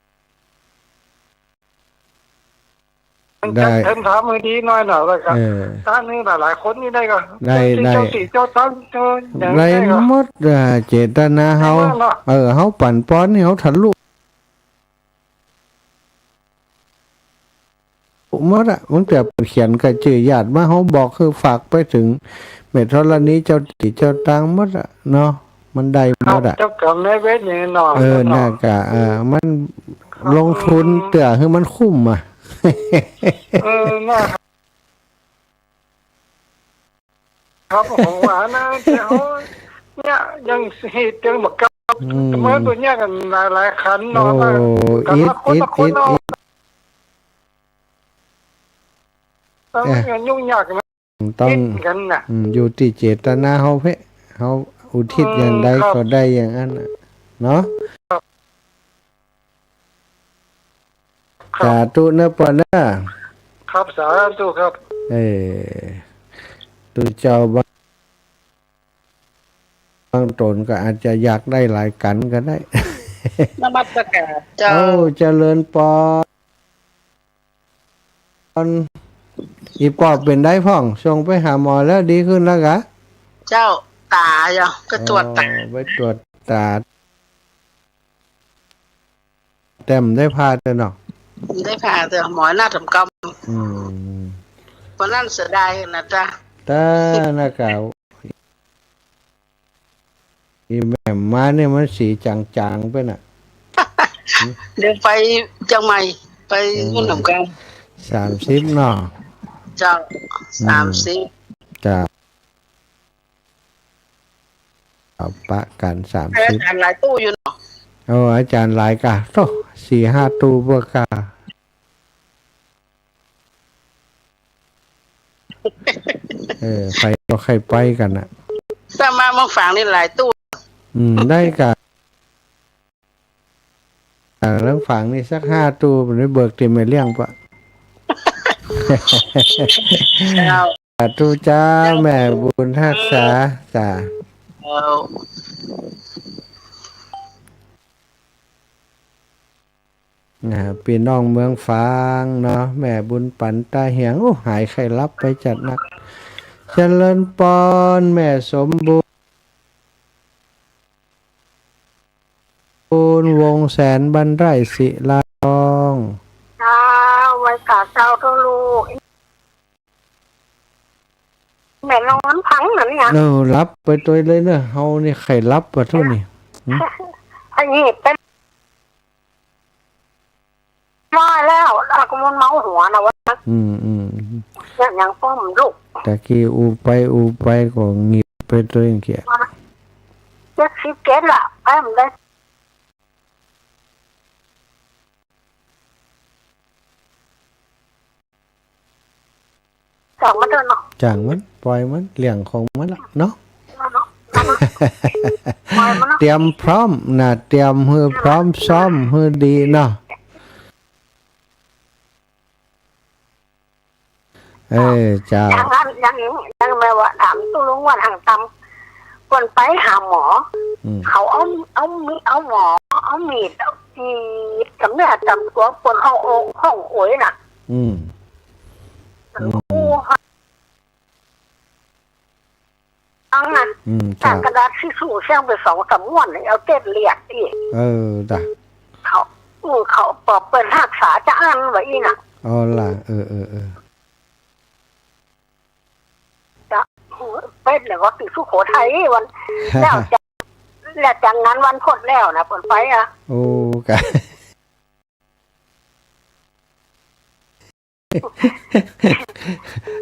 ได้ จัดเป๋นถามให้ดีหน่อยนะ แล้วก็ เออ ถ้ามีหลายๆ คนนี่ได้ก็ ได้ เจ้าสี่ ได้ เจ้าสี่ เจ้าตัง เจ้าอย่าง ได้ ได้ก็ หมด อ่า เจตนาเฮา ได้หมดเนาะ เออ เฮาปั๋นปอนนี่เฮาทะลุ หมดอะ ตั้งแต่เปิ้นเขียนกะจื้อญาติมา เฮาบอกคือฝากไปเถิงแม่ธรณีเจ้าตี้เจ้าตางหมดอะเนาะ มันได้หมดอะ ครับ เจ้ากรรมนายเวรนี่เนาะ เออ เนาะ น่ากะ เออ มัน ครับ ลงทุน อืม เตื้อหื้อมันคุ้มอะ เออ น่า ครับ ผมว่านะ แต่เฮาเนี่ยยังเฮ็ดยังบ่กล้า อืม เมื่อตัวเนี้ยกันหลายๆ ขันเนาะ โอ้ แต่ละคน อิด ละคนเนาะ อิด อิด เออ มันยุ่งยากนะ ต้อง อิดกันน่ะ อืม อยู่ตี้เจตนาเฮาเพ่ เฮาอุทิศอย่างใด อืม ครับ ก็ได้อย่างนั้นน่ะ เนาะ ครับ ครับ สาธุเนอะปอเนอะ ครับ สาธุครับ เออ ตุ๊เจ้าบาง บางต๋นก็อาจจะอยากได้หลายกั๋นก็ได้ นมัสการเจ้า โอ้ เจริญปอน อีปอบเป๋นใดพ่อง ส่งไปหาหมอแล้วดีขึ้นแล้วกะ เจ้า ต๋าเจ้า ไปตรวจต๋า อ๋อ ไปตรวจต๋า แต่บ่ได้ผ่าเตื้อเนาะ บ่ได้ผ่าเตื้อ หมอนัดผมกำ อืม วันนั้นเสียดายนะจ๊ะ แต่นะกะ อีแม่มาเนี่ยมันสีจางๆ ไปน่ะ เดี๋ยวไปเจียงใหม่ ไป เออ นู่นนำกัน สามสิบเนาะ เจ้า อืม สามสิบ เจ้า ปะกั๋น สามสิบ อาจ๋ารย์หลายตู้อยู่เนาะ โอ้ อาจ๋ารย์หลายก่ะ โธ่ สี่ห้าตู้เปื้อก่ะ เออ ไปก็ใค่ไปกั๋นน่ะ ถ้ามาเมืองฝางนี่หลายตู้ อืม ได้ก่ะ อ่า เมืองฝางนี่สักห้าตู้ ไปเบิกตี้แม่เลี้ยงปะ เจ้า สาธุเจ้า แม่บุญฮักษา เจ้า นะ ปี้น้องเมืองฝางเนาะ แม่บุญปั๋นตาเหียง โอ้ หายไข้หลับไปจัดนัก เจริญปอน แม่สมบูรณ์ วงแสน บ้านไร่ ศิลาทอง เจ้า ไหว้สาเจ้าเถาะลูก แม่นอนพังนั่นเนี่ย เออ หลับไปตวยเลยเนาะ เฮานี่ไข้หลับปะทุนี่ หืม อันนี้เป๋น มาแล้ว แล้วก็มันเมาหัวนะวะ อืม อืม เนี่ยยังป้อมลูก ตะกี้อู้ไปอู้ไปก็หงิบไปตวยเกีย เจ็ดสิบเจ็ดละ ไปมันได้ จ้างมันเถาะเนาะ จ้างมัน ปล่อยมัน เรื่องของมันละเนาะ เนาะ ปล่อยมันเนาะ เตรียมพร้อมนะ เตรียมหื้อพร้อม ซ้อมหื้อดีเนาะ เออ เจ้า อย่างนั้น อย่างนี้ อย่างแม่ว่าถามตุ๊ลุงว่าทางตำ เปิ้นไปหาหมอ อืม เขาเอา เอามีด เอาหมอ เอามีด เอากรีด กับเนื้อตำตั๋ว เปิ้นเอาออกห้องโอยน่ะ อืม อืม อู้ อังนะ อืม เจ้า กระดาษทิชชู่เสี้ยงไปสองสามม้วน เอาเต็ดเลียดอีก เออ จ้ะ เขา อืม เขาปอบเปิ้นฮักษาจะอั้นว่าอี้น่ะ อ๋อล่ะ เออ เออ เออ จ้ะ เปิ้นเนี่ยว่าติดสุโขทัยวัน แล้วจาก แล้วจากนั้นวันคดแล้วนะ เปิ้นไปอ่ะ โอ้ กะ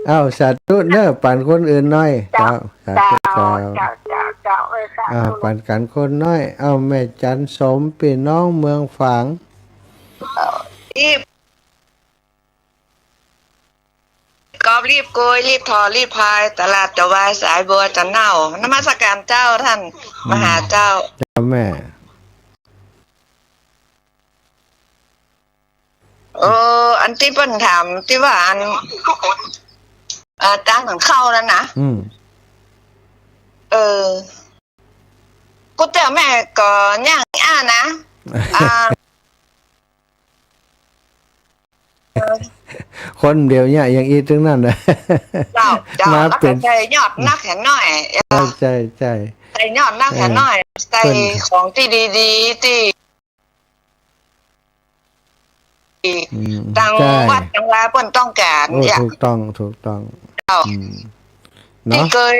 เอ้า สาธุเนอะ ปั๋นคนอื่นหน่อย เจ้า เจ้า สาธุ เจ้า เจ้า เจ้า เจ้า เออ สาธุ อ่า ปั๋นกั๋นคนหน่อย เอ้า แม่จันสม ปี้น้องเมืองฝาง เอ่อ รีบกอบ รีบโกย รีบทอ รีบพาย ตลาดจะวาย สายบัวจะเน่า นมัสการเจ้า ท่าน อืม มหาเจ้า เจ้าแม่ เออ อันตี้เปิ้นถามตี้ว่าอัน เอ่อ ตางหนึ่งเข้านั่นนะ อืม เออ กูเตื้อแม่ก็ยังอ้านะ อ่า คนเดียวเนี่ยยังอี้ตึงนั้นนะ เจ้า เจ้า มาเป๋น แล้วก็ใส่ยอดนักแหนน้อย ใจ้ ใจ้ ใจ้ ใส่ยอดนักแหนน้อย เออ ใส่ เปิ้น ของตี้ดีๆ ตี้ อืม ตาง ใจ้ วัดตางวาเปิ้นต้องก๋าน โอ้ อยาก ถูกต้อง ถูกต้อง เจ้า อืม ตี้ เนาะ เกย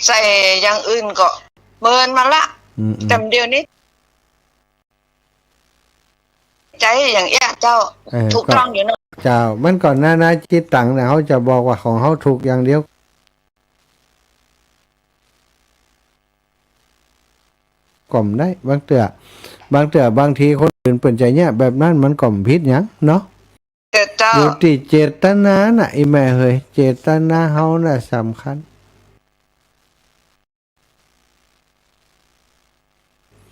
ใส่อย่างอื่นก็เมินมาละ อืม อืม แต่เดี๋ยวนี้ ใจ้อย่างเอี้ยเจ้า เออ ถูกต้องอยู่เนาะ เจ้า มันก็นานาจิตตังนะ เฮาจะบอกว่าของเฮาถูกอย่างเดียว ก็บ่ได้ บางเตื้อ บางเตื้อ บางทีคนอื่นเปิ้นจะเยียะแบบนั้น มันก็บ่ผิดหยังเนาะ แต่เจ้า อยู่ตี้เจตนาน่ะ อีแม่เฮย เจตนาเฮาน่ะสำคัญ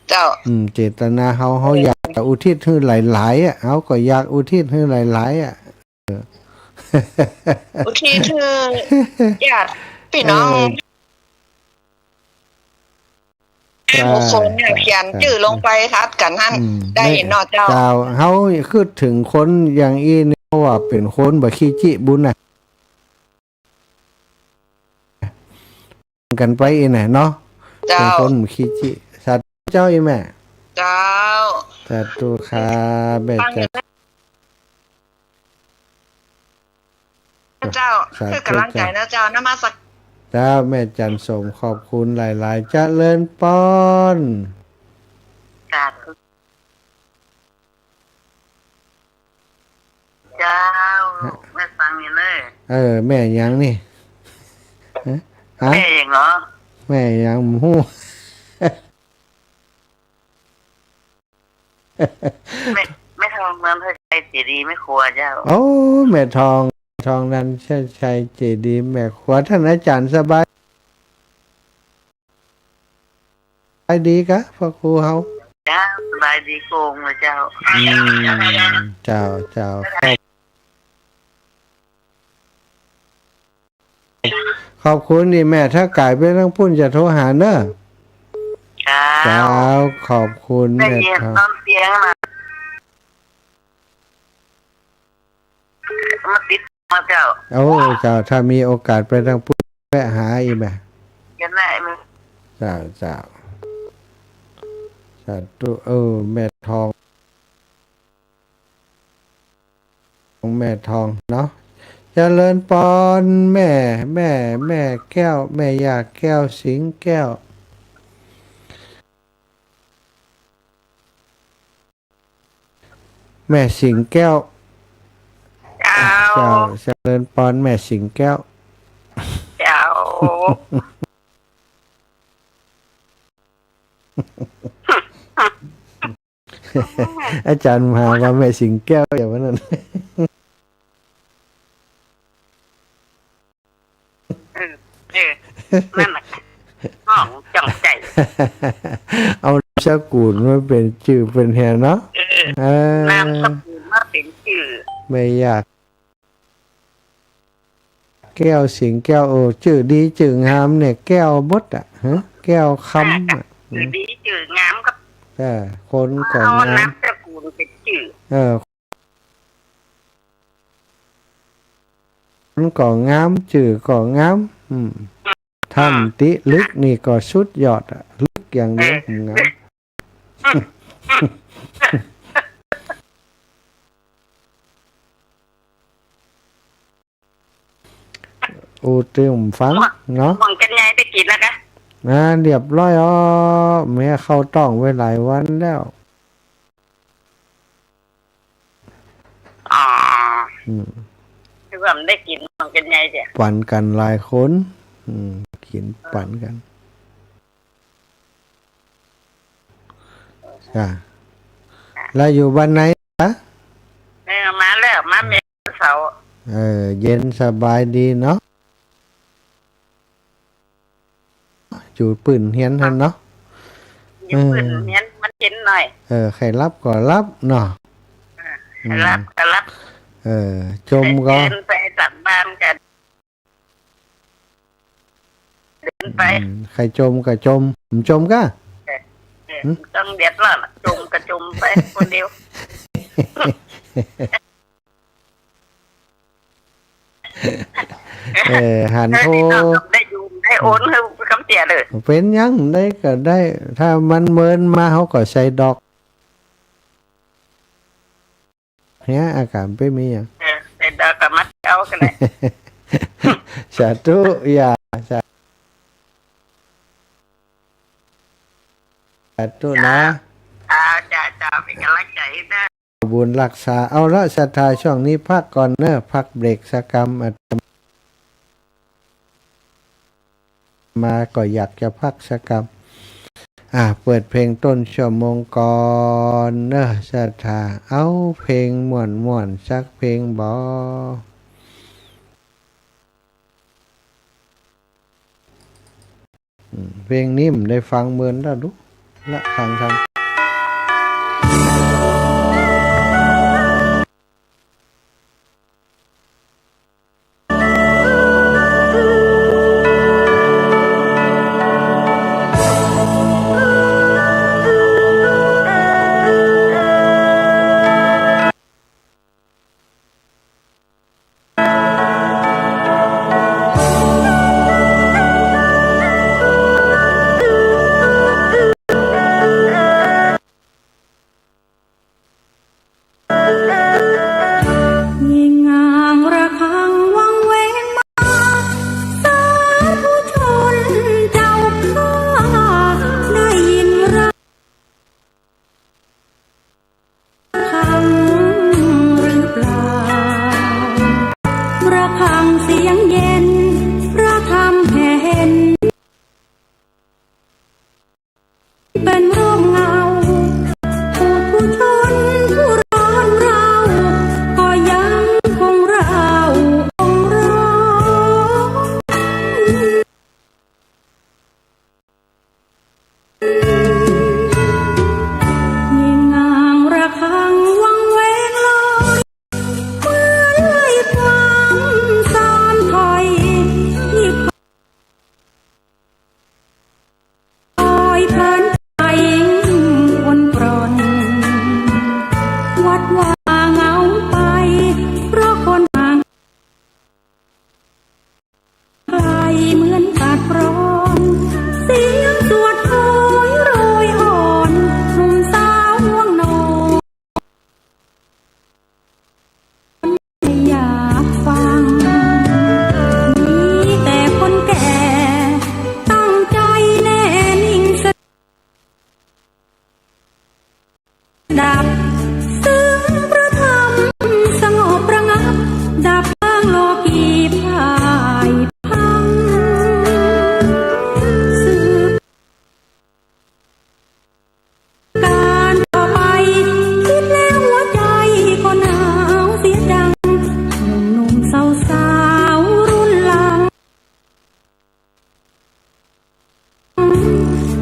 เจ้า อืม เจตนาเฮา เฮาอยากจะอุทิศหื้อหลายๆ อ่ะ เฮาก็อยากอุทิศหื้อหลายๆ อ่ะ เออ อุทิศหื้อญาติพี่น้อง เออ ใจ้ บุคคลเนี่ย ใจ้ เขียนจื้อลงไปทัดกั๋นหั้น อืม ได้เนาะเจ้า เจ้า เฮาคิดเถิงคนอย่างอี้นี่ เพราะว่าเป๋นคนบ่ขี้จี้บุญน่ะ กั๋นไปอี้น่ะเนาะ เจ้า เป๋นคนขี้จี้ สาธุเจ้า อีแม่ เจ้า สาธุครับแม่ ฟังอยู่ เจ้า นะเจ้า สาธุ หื้อก๋ำลังใจ๋ เจ้า นะเจ้า นมัสการ เจ้า แม่จันสม ขอบคุณหลายๆ เจริญปอน สาธุ เจ้า ฮะ แม่ฟังอยู่เน่อ เออ แม่หยังนี่ ฮะ ฮะ แม่หยังเหรอ แม่หยัง บ่ฮู้ แม่ แม่ทอง นันทชัย เจดีย์ แม่ครัวเจ้า โอ้ แม่ทอง ทอง นันทชัย เจดีย์ แม่ครัว ท่านอาจารย์สบาย สบายดีกะ พระครูเฮา เจ้า สบายดีโกงเลยเจ้า อืม เจ้า เจ้า ขอบ ขอบคุณนี่แม่ ถ้าก๋ายไปตางปุ้นจะโทรหาเน่อ เจ้า เจ้า ขอบคุณ ได้ แม่ ยิน ทอง ตอนเตียงนะ มาติดมาเจ้า โอ้ เจ้า ถ้ามีโอกาสไปตางปุ้นแวะหาอีกแม่ เจ้า แม่ เจ้า เจ้า สาธุ เออ แม่ทอง แม่ทองเนาะ เจริญปอน แม่ แม่ แม่แก้ว แม่ย่าแก้ว สิงห์แก้ว แม่สิงห์แก้ว เจ้า เจ้า เจริญปอน แม่สิงห์แก้ว เจ้า อาจารย์มหาว่าแม่สิงห์แก้ว อย่างนั้น เออ เออ นั่นน่ะ น้องจ้องใจ๋ เอานามสกุลมาเป๋นจื้อเป๋นแหนเนาะ เออ เออ นามสกุลมาเป๋นจื้อ แม่ย่าแก้ว สิงห์แก้ว โอ้ จื้อดีจื้องามเนี่ย แก้วหมดอะ ฮะ แก้วคำอะ จื้อดีจื้องามครับ เออ คนก็ เอา งาม นามสกุลเป๋นจื้อ เออ คนก็งาม จื้อก็งาม อืม ท่านติลึกนี่ก็สุดยอดอะ ลึกอย่างเดียว เออ งาม อู้ เตื้อฟังเนาะ หม่องจันใหญ่ได้กิ๋นแล้วกะ อ่า เรียบร้อยอ้อ แม่เข้าต๊องไว้หลายวันแล้ว อ๋อ อืม คือว่ามันได้กิ๋นหม่องจันใหญ่เดียว ปั๋นกั๋นหลายคน อืม กิ๋นปั๋นกั๋น จ้ะ แล้วอยู่บ้านไหนจ๊ะ เออ มาแล้ว มาเมื่อเสาร์ เออ เย็นสบายดีเนาะ อยู่ปื้นเฮียนหั้นเนาะ อยู่ปื้นเฮียน เออ มันเย็นหน่อย เออ ใค่หลับก็หลับเนาะ เออ อืม ใค่หลับก็หลับ เออ จมก็ เดินไปตักบาตรกั๋น เดินไป อืม ใค่จมก็จม บ่จมก็ เออ เออ หืม บ่ต้องเดือดร้อน จมก็จมไปคนเดียว เออ หันโทร ได้อยู่ ได้โอนหื้อคำเตี้ยเลย เป๋นหยัง ได้ก็ได้ ถ้ามันเมินมา เฮาก็ใส่ดอก เหีย อาก๋านเป๋นมีหยัง เออ ใส่ดอกก็มาเอาก็ได้ สาธุ ย่า สา สาธุนะ จ้า จ้า จ้า เป๋นก๋ำลังใจ๋เน้อ บุญฮักษา เอาละ ศรัทธา ช่วงนี้พักก่อนเน้อ พักเบรกสักกำ อาตมาก็อยากจะพักสักกำ อ่ะ เปิดเพลงต้นชั่วโมงก่อนเน้อ ศรัทธา เอาเพลงม่วนๆ สักเพลงบ่ อืม เพลงนี้บ่ได้ฟังเมินแล้ว ดูละ ฟังทาง พลันใจคนปรน วัดวาเหงาไป เพราะคนห่าง ไกลเหมือนสัตว์ร้อน เสียงสวดโหยโรยอ่อน หนุ่มสาวง่วงนอน ไม่อยากฟัง มีแต่คนแก่ ตั้งใจแน่นิ่งส ดับ ซึ่งพระธรรมสงบระงับ ดับล้างโลกีพ่ายพัง สืบการต่อไป คิดแล้วหัวใจก็หนาวเสียจัง หนุ่มๆ สาวๆ รุ่นหลัง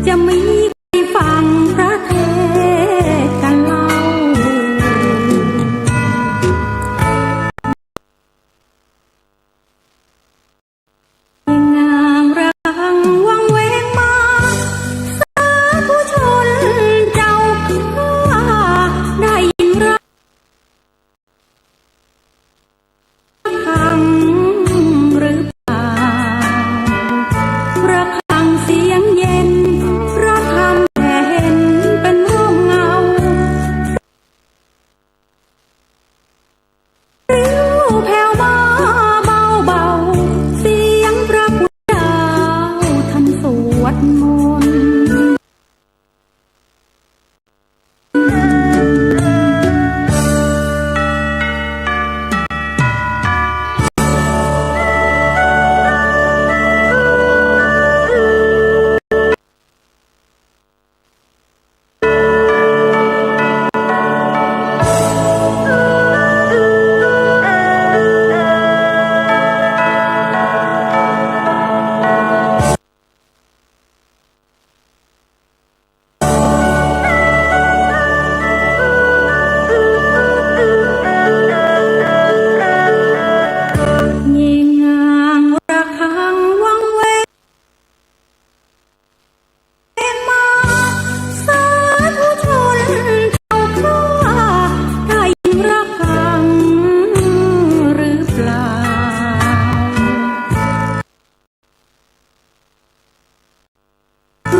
จะมีใครฟังพระเทศน์กันเล่า เสียงงางระฆังวังเวงมา สาธุชนเจ้าข้า ได้ยินระ ฆังหรือเปล่า ระฆังเสียงเย็น พระธรรมแผ่เห็นเป็นร่มเงา ริ้วแผ่วมาเบาๆ เสียงพระคุณเจ้าท่านสวดมนต์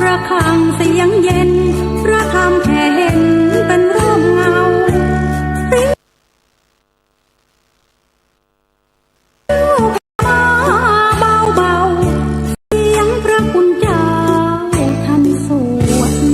ระฆังเสียงเย็น พระธรรมแผ่เห็นเป็นร่มเงา เบาๆ เสียงพระคุณเจ้าท่านสวดมนต์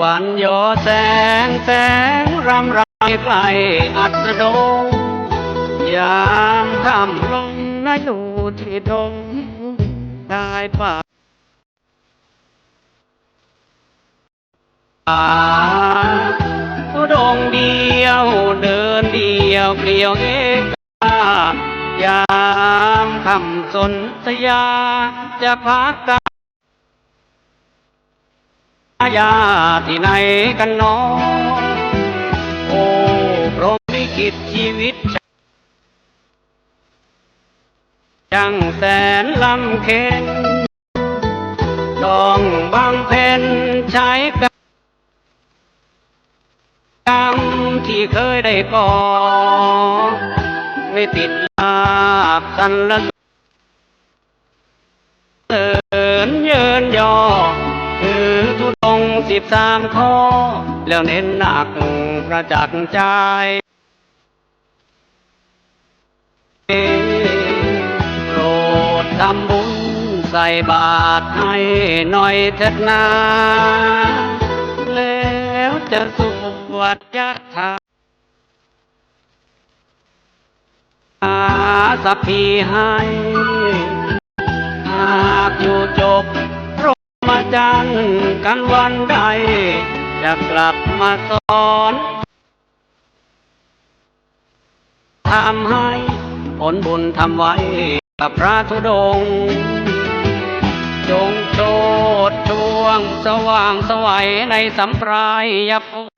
วันยอแสง แสงรำไรใกล้อัสดง ยามค่ำลง ในลู่ที่ดง ชายป่า ธุดงค์เดียว เดินเดียว เปลี่ยวเอกา ยามค่ำสนธยา จะพักกายาที่ไหนกันหนอ โอ้ พรหมลิขิตชีวิต ช่างแสนลำเค็ญ ต้องบำเพ็ญใช้กรรม ที่เคยได้ก่อ ไม่ติดลาภสรรเสริญเยินยอ ถือธุดงค์สิบสามข้อ แล้วเน้นหนักประจักษ์ใจ โปรดทำบุญใส่บาตรให้หน่อยเถิดนา แล้วจะสวดยะถา สัพพีให้ หากอยู่จบพรหมจรรย์กันวันใด จะกลับมาสอน ทำให้ผลบุญทำไว้กับพระธุดงค์ จงโชติช่วงสว่างไสวในสัมปรายภพ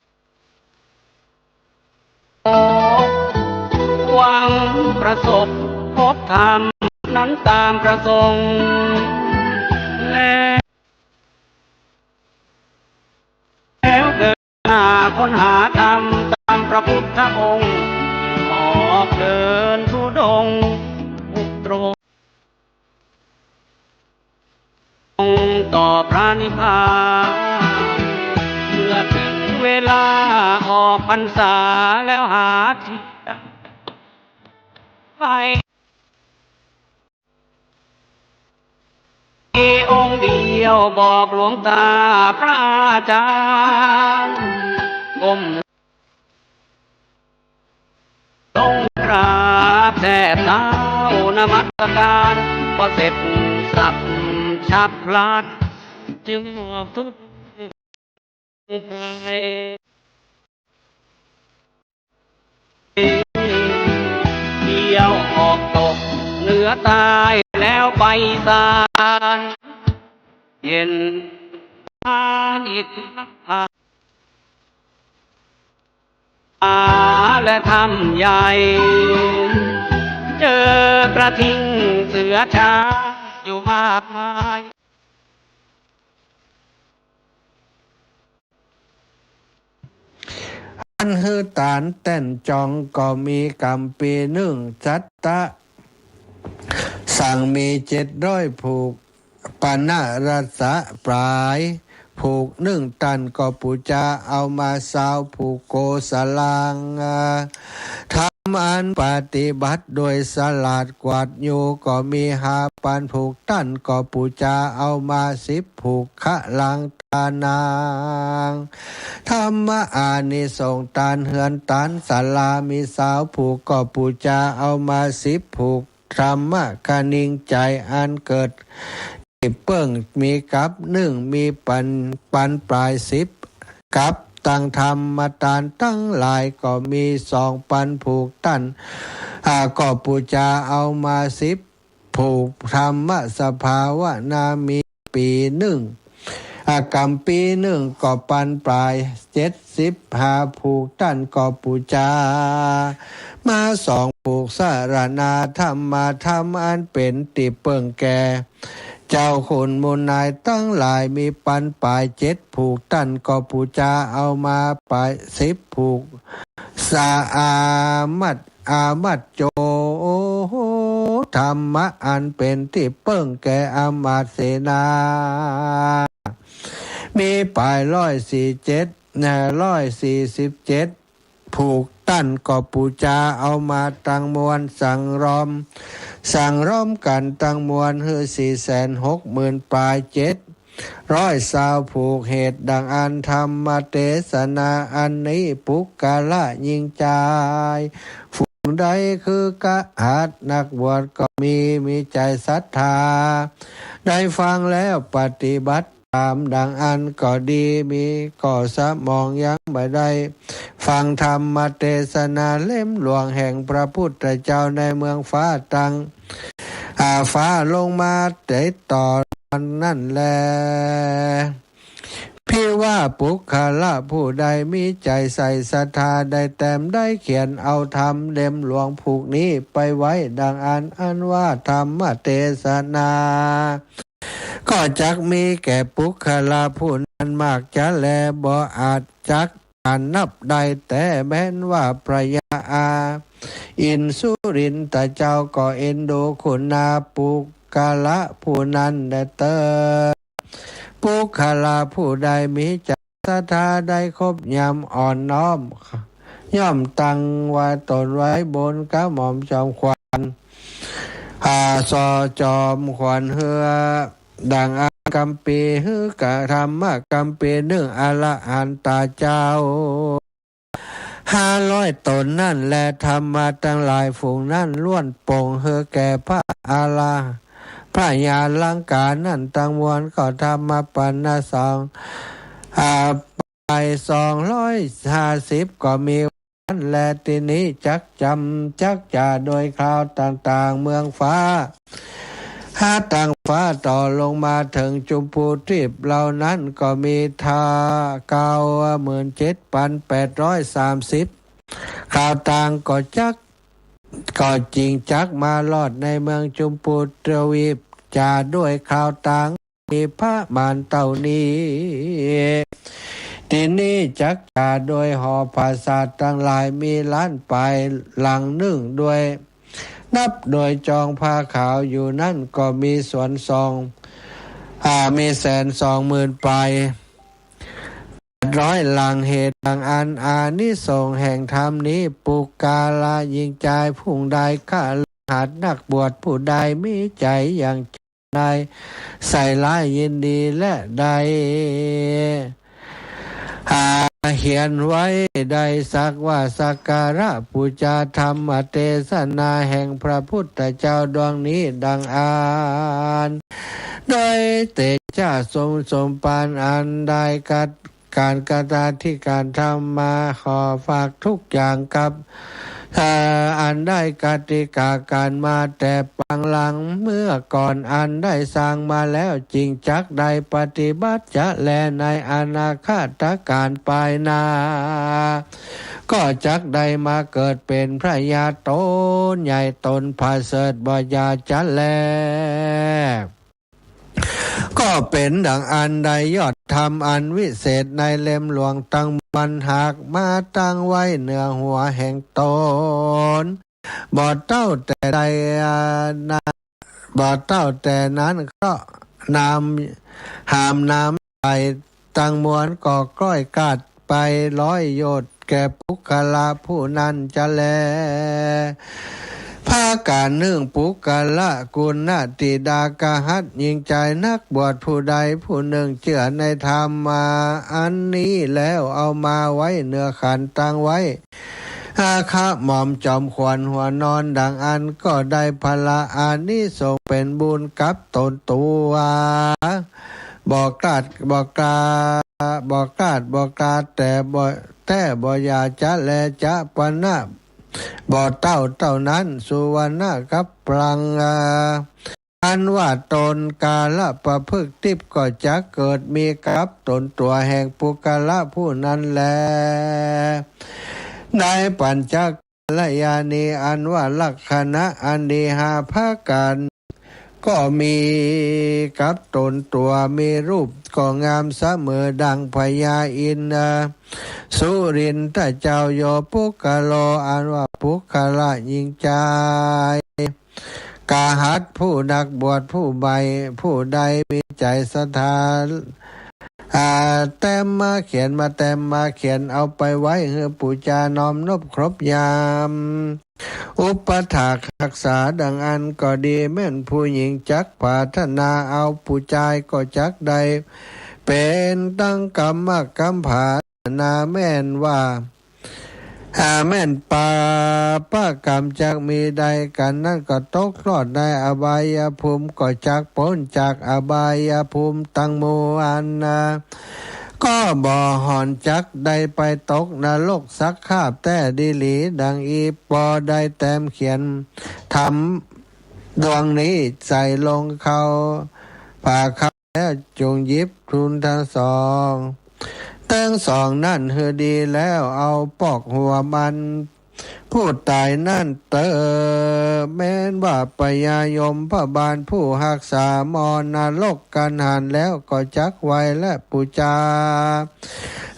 หวังประสบพบธรรมนั้นตามประสงค์ แล้วเดินหน้าค้นหาธรรมตามพระพุทธองค์ ออกเดินธุดงค์ตรง ต่อพระนิพพาน เมื่อถึงเวลาออกพรรษาแล้วหาที่ไป มีองค์เดียวบอกหลวงตาพระอาจารย์ ก้ม ลงกราบแทบเท้านมัสการ พอเสร็จสับฉับพลัน จึงออกธุดงค์ไป เที่ยวออกตกเหนือใต้แล้วไปอีสาน เห็นบ้านอิสระ และถ้ำใหญ่ เจอกระทิงเสือช้างอยู่มากมาย อันหื้อตานแต้นจองก็มีกำปีนึ่ง สัตตะ สั่งมีเจ็ดร้อยผูก ปณะรัสสะปาย ผูกนึ่งตันก็ปู๋จาเอามาซาวผูก โกสลัง ธรรมอันปฏิบัติโดยสลาดกวาดอยู่ก็มีห้าปันผูกตันก็ปู๋จาเอามาสิบผูก ขลังตานัง ธรรมอานิสงส์ตานเฮือนตานศาลามีซาวผูกก็ปู๋จาเอามาสิบผูก ธรรมคณิงใจ๋อันเกิดตี้เปิ้งมีกับนึ่ง มีปัน ปันปายสิบกับ ตังธรรมตานตังหลายก็มีสองปันผูกตัน อ่า ก็ปู๋จาเอามาสิบผูก ธรรมสภาวนามีปีนึ่ง อ่า กำปีนึ่งก็ปันปายเจ็ดสิบห้าผูกตันก็ปู๋จา มาสองผูก สรณาธรรมา ธรรมอันเป๋นตี้เปิ้งแก่ เจ้าคุณหมู่นายตังหลายมีปันปายเจ็ดผูกตันก็ปู๋จาเอามาปายสิบผูก สะอามัต อามัจโจ ธรรมะอันเป๋นตี้เปิ้งแก่อามาตย์เสนา มีปายร้อยสี่เจ็ด เอ่อ ร้อยสี่สิบเจ็ด ผูกตันก็ปู๋จาเอามาตังมวล สังรอม สังรอมกั๋นตังมวลหื้อสี่แสนหกหมื่นปายเจ็ด ร้อยซาวผูก เหตุดังอั้นธรรมเตสนาอันนี้ ปุคคละหญิงจาย ฝูงใดคือกษัตริย์นักบวชก็มี มีใจ๋ศรัทธา ได้ฟังแล้วปฏิบัติต๋ามดังอั้นก็ดี มีก็สมองยังบ่ได้ฟังธรรมเตสนาเล่มหลวงแห่งพระพุทธเจ้าในเมืองฟ้าตัง อ่า ฟ้าลงมาติดต่อกันนั้นแล ภิว่าปุคคละผู้ใดมีใจ๋ใส่ศรัทธา ได้แต้มได้เขียนเอาธรรมเล่มหลวงผูกนี้ไปไว้ดังอั้น อันว่าธรรมเตสนา ก็จักมีแก่ปุคคละผู้นั้นมากจะแล บ่อาจจักอ่านนับได้ แต่แม้นว่าพญาอา อินสุรินทร์เจ้าก็เอ็นดูคุณาปุคคละผู้นั้นแลเตอ ปุคคละผู้ใดมีใจ๋ศรัทธา ได้ครบยำอ่อนน้อม ย่อมตั้งว่าต๋นไว้บนกระหม่อมจอมขวัญ อ่า สอจอมขวัญเฮือ ดังอั้นกำปี๋ หื้อกระทำมากำปี๋นึ่ง อรหันตาเจ้า ห้าร้อยต๋นนั้นแล ธรรมะตังหลายฝูงนั้นล้วนป่งหื้อแก่พระอรหันต์ พระญาลังกานั้นตังมวล ก็ธรรมะปันนะสอง อ่า ไปสองร้อยห้าสิบก็มี นั้นแล ทีนี้จักจ๋ำ จักจ๋าโดยคราวต่างๆ เมืองฟ้า หาตังฟ้าต่อลงมาเถิงจุมพูทวีปเหล่านั้นก็มีเท่า เก้าหมื่นเจ็ดพันแปดร้อยสามสิบ คราวต่างก็จัก ก็จิ่งจักมารอดในเมืองจุมพูทวีปจ๋าด้วยคราวต่าง มีประมาณเต้านี้ ทีนี้จักจ๋าโดยหอปราสาทตังหลายมีล้านปายหลังนึ่งด้วย นับโดยจองผ้าขาวอยู่นั้นก็มีสวนสอง อ่า มีแสนสองหมื่นปายแปดร้อยหลัง เหตุดังอั้นอานิสงส์แห่งธรรมนี้ ปุคคละหญิงจายผู้ใด คฤหัสถ์นักบวชผู้ใดมีใจ๋อย่าง ในใส่ร้ายยินดีและได้ อ่า เขียนไว้ได้สักว่าสักการะปู๋จาธรรมเตสนาแห่งพระพุทธเจ้าดวงนี้ดังอั้น โดยเตจ๊ะสมสมภารอันได้กัด ก๋านกตาธิก๋านธรรมา ขอฝากทุกอย่างกับ เอ่อ อันได้กติกาก๋านมาแต่ปางหลังเมื่อก่อน อันได้สร้างมาแล้ว จิ่งจักได้ปฏิบัติจะแล ในอนาคตก๋าลปายหน้า ก็จักได้มาเกิดเป๋นพญาต๋นใหญ่ต๋นประเสริฐบ่อย่าจะแล ก็เป๋นดังอั้นได้ยอดธรรมอันวิเศษในเล่มหลวงตังมวล หากมาตั้งไว้เหนือหัวแห่งต๋น บ่เต้าแต่ใด บ่เต้าแต่นั้น เคราะห์นาม หามน้ำใสตังมวลก็คล้อยคลาดไปร้อยโยชน์ แก่ปุคคละผู้นั้นจะแล ประก๋านนึ่ง ปุคคละกุณติดาคฤหัสถ์หญิงจายนักบวชผู้ใดผู้นึ่งเจื้อในธรรมาอันนี้แล้ว เอามาไว้เหนือขันตังไว้ อาคะหม่อมจอมขวัญหัวนอนดังอั้น ก็ได้ผละอานิสงส์เป๋นบุญกับต๋นตั๋ว บ่คลาด บ่คลาด บ่คลาด บ่คลาด แต่บ่ แต่บ่อย่าจะแลจะปะนะ บ่เต้าเต้านั้น สุวรรณคัพพลัง อันว่าต๋นกาลปะพฤกษ์ทิพย์ก็จะเกิดมีกับต๋นตั๋วแห่งปุคคละผู้นั้นแล ในปัญจ กัลยาณี อันว่าลักษณะอันดีห้าประก๋าน ก็มีกับต๋นตั๋ว มีรูปก็งามเสมอดังพญาอินทร์ สุรินทร์เจ้า โยปุคคโล อันว่าปุคคละหญิงจาย คฤหัสถ์ผู้นักบวชผู้ใหม่ ผู้ใดมีใจ๋ศรัทธา อ่า แต้มมาเขียน มาแต้มมาเขียน เอาไปไว้หื้อปู๋จาน้อมนบครบยาม อุปัฏฐากฮักษาดังอั้นก็ดี แม่นผู้หญิงจักปรารถนาเอาผู้จายก็จักได้ เป๋นตังก๋ำมากก๋ำผานา แม่นว่า อ่า แม่นปาปะกรรมจักมีได้ กันนั้นก็ตกรอดในอบายภูมิ ก็จักป๊นจากอบายภูมิตังมวลนา ก็บ่ห่อนจักได้ไปตกนรกสักคาบแต๊ดีหลี ดังอี้ปอได้แตมเขียนธรรมดวงนี้ใส่ลงเข้าผ้าคำแล้ว จงหยิบทุนตังสอง ตังสองนั้นหื้อดีแล้ว เอาปอกหัวมัน ผู้ต๋ายนั้นเต๊อะ แม่นว่าพญายมพบาลผู้ฮักษามรนรกกันหันแล้วก็จักไวและปู๋จา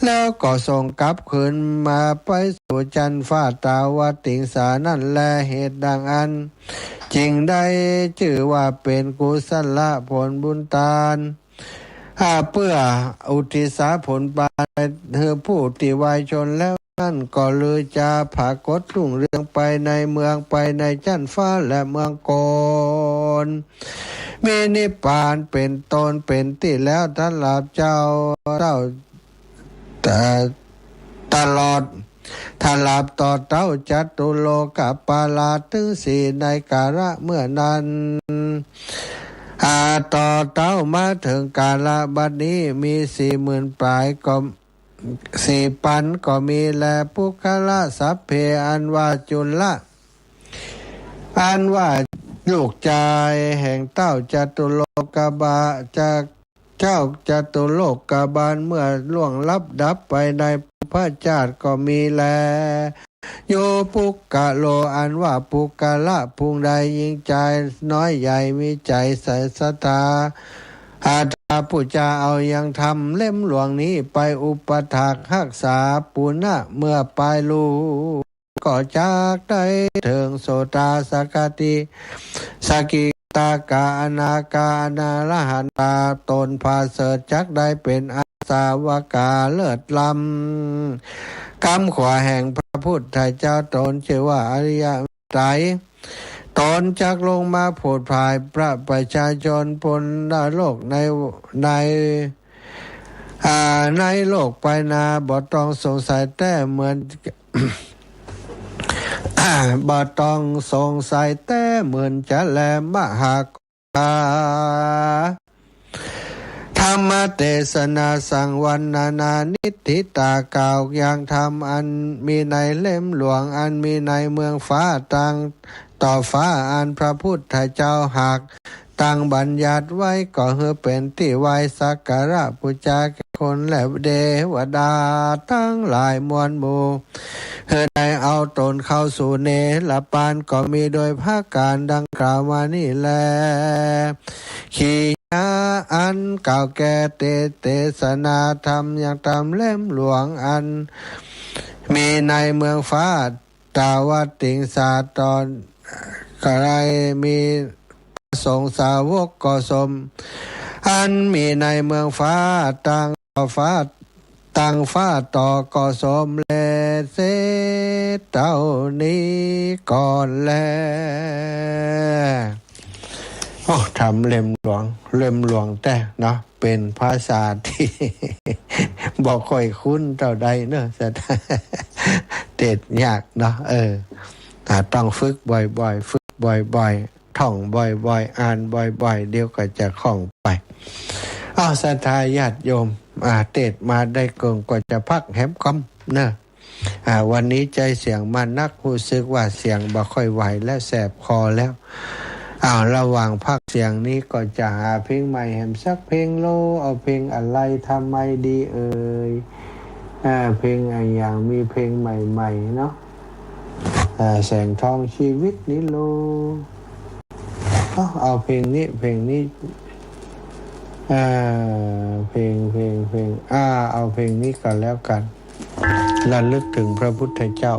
แล้วก็ส่งกลับคืนมาไปสู่จั๊นฟ้าตาวติงสานั้นแล เหตุดังอั้น จึงได้จื้อว่าเป๋นกุศลผลบุญตาน อ่า เปื้ออุทิศผลบาปหื้อผู้ตี้วายชนแล้วนั้น ก็ลือจาผากฏรุ่งเรืองไปในเมือง ไปในจั๊นฟ้าและเมืองโกน มีนิพพานเป๋นต้นเป๋นตี้แล้ว ตลอดเจ้า เต้า ต ตลอด ตลอดต่อเต้าจตุโลกปาลาถึงสี่ในกาละเมื่อนั้น อ่า ต่อเต้ามาเถิงกาละบัดนี้ มีสี่หมื่นปายก็ สี่ปันก็มีแล ปุคคละสัพเพ อันว่าจุลละ อันว่าลูกจายแห่งเต้าจตุโลกบาล จากเจ้าจตุโลกบาล เมื่อล่วงลับดับไปในภพชาติก็มีแล โยปุคคโล อันว่าปุคคละผู้ใด หญิงจายน้อยใหญ่ มีใจ๋ใสศรัทธา อาตถาปู๋จาเอายังธรรมเล่มหลวงนี้ไป อุปัฏฐากฮักษาปุณณะ เมื่อปายลูก ก็จักได้เถิงโสตา สกาติ สกิทาคา อนาคา อรหันตา ตนผาเสริฐจักได้เป๋นอาสาวกาเลิศล้ำ ก้ำขวาแห่งพระพุทธเจ้า ตนจื้อว่าอริยะไตร ตนจักลงมาโผดผายพระประชาชนพ้นนรกใน ใน อ่า ในโลกไปนา บ่ต้องสงสัยแต๊เหมือน บ่ต้องสงสัยแต๊เหมือนจะแล มหาคา ธรรมเตสนาสังวรรณนา นิทธิตากล่าวยังธรรมอันมีในเล่มหลวง อันมีในเมืองฟ้า ตังต่อฟ้า อันพระพุทธเจ้าหาก ตังบัญญัติไว้ ก็หื้อเป๋นตี้ไหว้สักการะปู๋จาแก่คนและเทวดาตังหลายมวลหมู่ หื้อได้เอาตนเข้าสู่เนรปานก็มี โดยประก๋านดังกล่าวมานี้แล ขีณา อันกล่าวแก่เต เตสนาธรรมยังธรรมเล่มหลวง อันมีในเมืองฟ้า ตาวติงสา ตอนใดมีพระสงฆ์สาวกก็สม อันมีในเมืองฟ้า ตังฟ้า ตังฟ้าต่อก็สมเร็จเสียเต้านี้ก่อนแล โอ้ ธรรมเล่มหลวง เล่มหลวงแต๊เนาะ เป๋นภาษาตี้ บ่ค่อยคุ้นเต้าใดเนาะ เทศน์ยากเนาะ เออ อ่า ต้องฝึกบ่อยๆ ฝึกบ่อยๆ ท่องบ่อยๆ อ่านบ่อยๆ เดี๋ยวก็จะคล่องไป อ้าว ศรัทธาญาติโยม อ่า เทศน์มาได้เกิ่งก็จะพักแหมกำเนาะ อ่า วันนี้ใจ๊เสียงมานัก ฮู้สึกว่าเสียงบ่ค่อยไหวแล้ว แสบคอแล้ว อ้าว ระหว่างพักเสียงนี้ก็จะหาเพลงใหม่แหมสักเพลงโล เอาเพลงอะไรทำไมดีเอ่ย อ่า เพลงอะหยัง มีเพลงใหม่ๆ เนาะ อ่า แสงทองชีวิตนี้โล เอา เอาเพลงนี้ เพลงนี้ อ่า เพลง เพลง เพลง อ่า เอาเพลงนี้ก่อนแล้วกัน ระลึกถึงพระพุทธเจ้า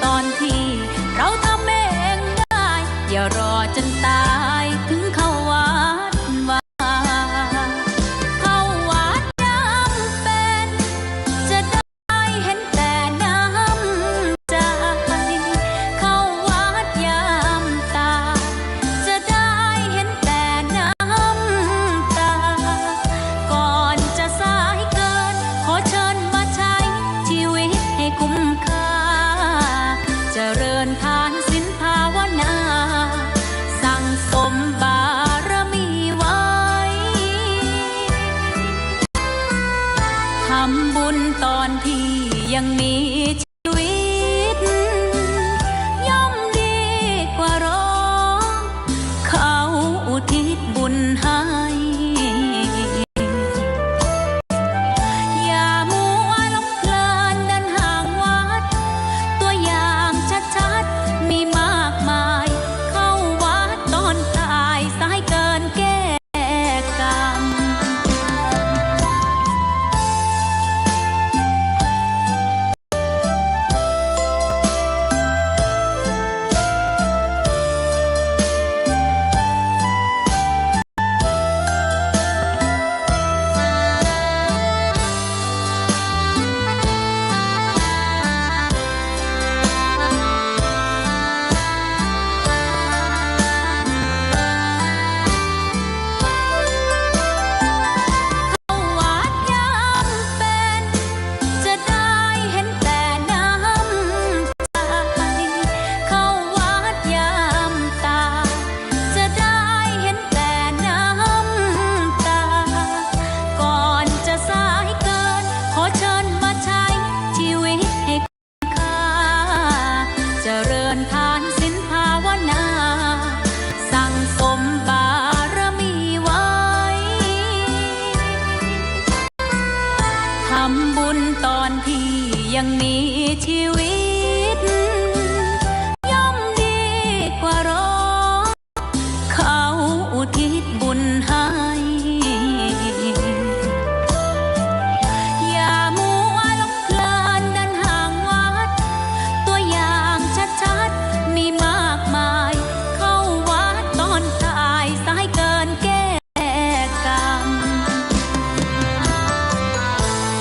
ต๋อนตี้เฮาทำเองได้ อย่ารอจ๋นต๋าย เถิงเข้าวัดวา เข้าวัดยามเป๋น จะได้เห็นแต่น้ำใจ๋ เข้าวัดยามต๋าย จะได้เห็นแต่น้ำต๋า ก่อนจะสายเกิน ขอเจิญมาใจ๊จีวิตหื้อคุ้มค่า เจริญทานศีลภาวนา สั่งสมบารมีไว้ ทำบุญต๋อนตี้ยังมี ชีวิต ย่อมดีกว่ารอ เขาอุทิศบุญให้ อย่ามัวหลงเพลินเดินห่างวัด ตั๋วอย่างชัดๆ มีมากมาย เข้าวัดต๋อนต๋าย สายเกินแก้ กรรม เข้าวัดยามเป๋น จะได้เห็นแต่น้ำใจ๋ เข้าวัดยามต๋าย จะได้เห็นแต่น้ำต๋า ก่อนจะสายเกิน ขอเจิญมาใจ๊จีวิตหื้อ ค่า เจริญทานศีลภาวนา สั่งสมบารมีไว้ ทำบุญต๋อนตี้ยังมีชีวิต ย่อมดีกว่ารอ เขาอุทิศบุญให้ อย่ามัวหลงเพลินเดินห่างวัด ตั๋วอย่างชัดๆ มีมากมาย เข้าวัดต๋อนต๋าย สายเกินแก้กรรม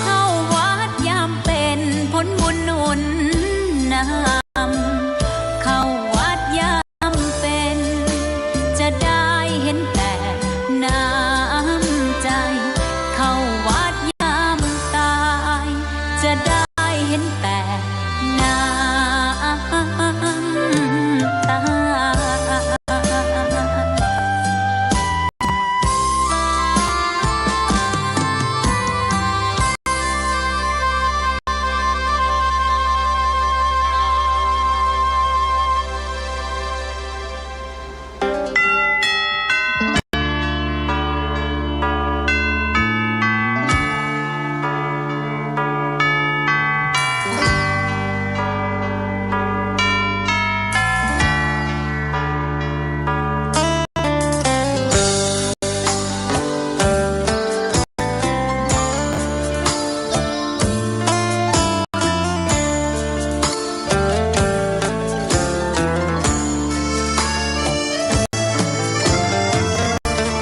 เข้าวัดยามเป๋น ผลบุญหนุนนำ เข้าวัดยาม เป๋น จะได้เห็นแต่น้ำใจ๋ เข้าวัดยามต๋าย จะได้เห็นแต่น้ำต๋า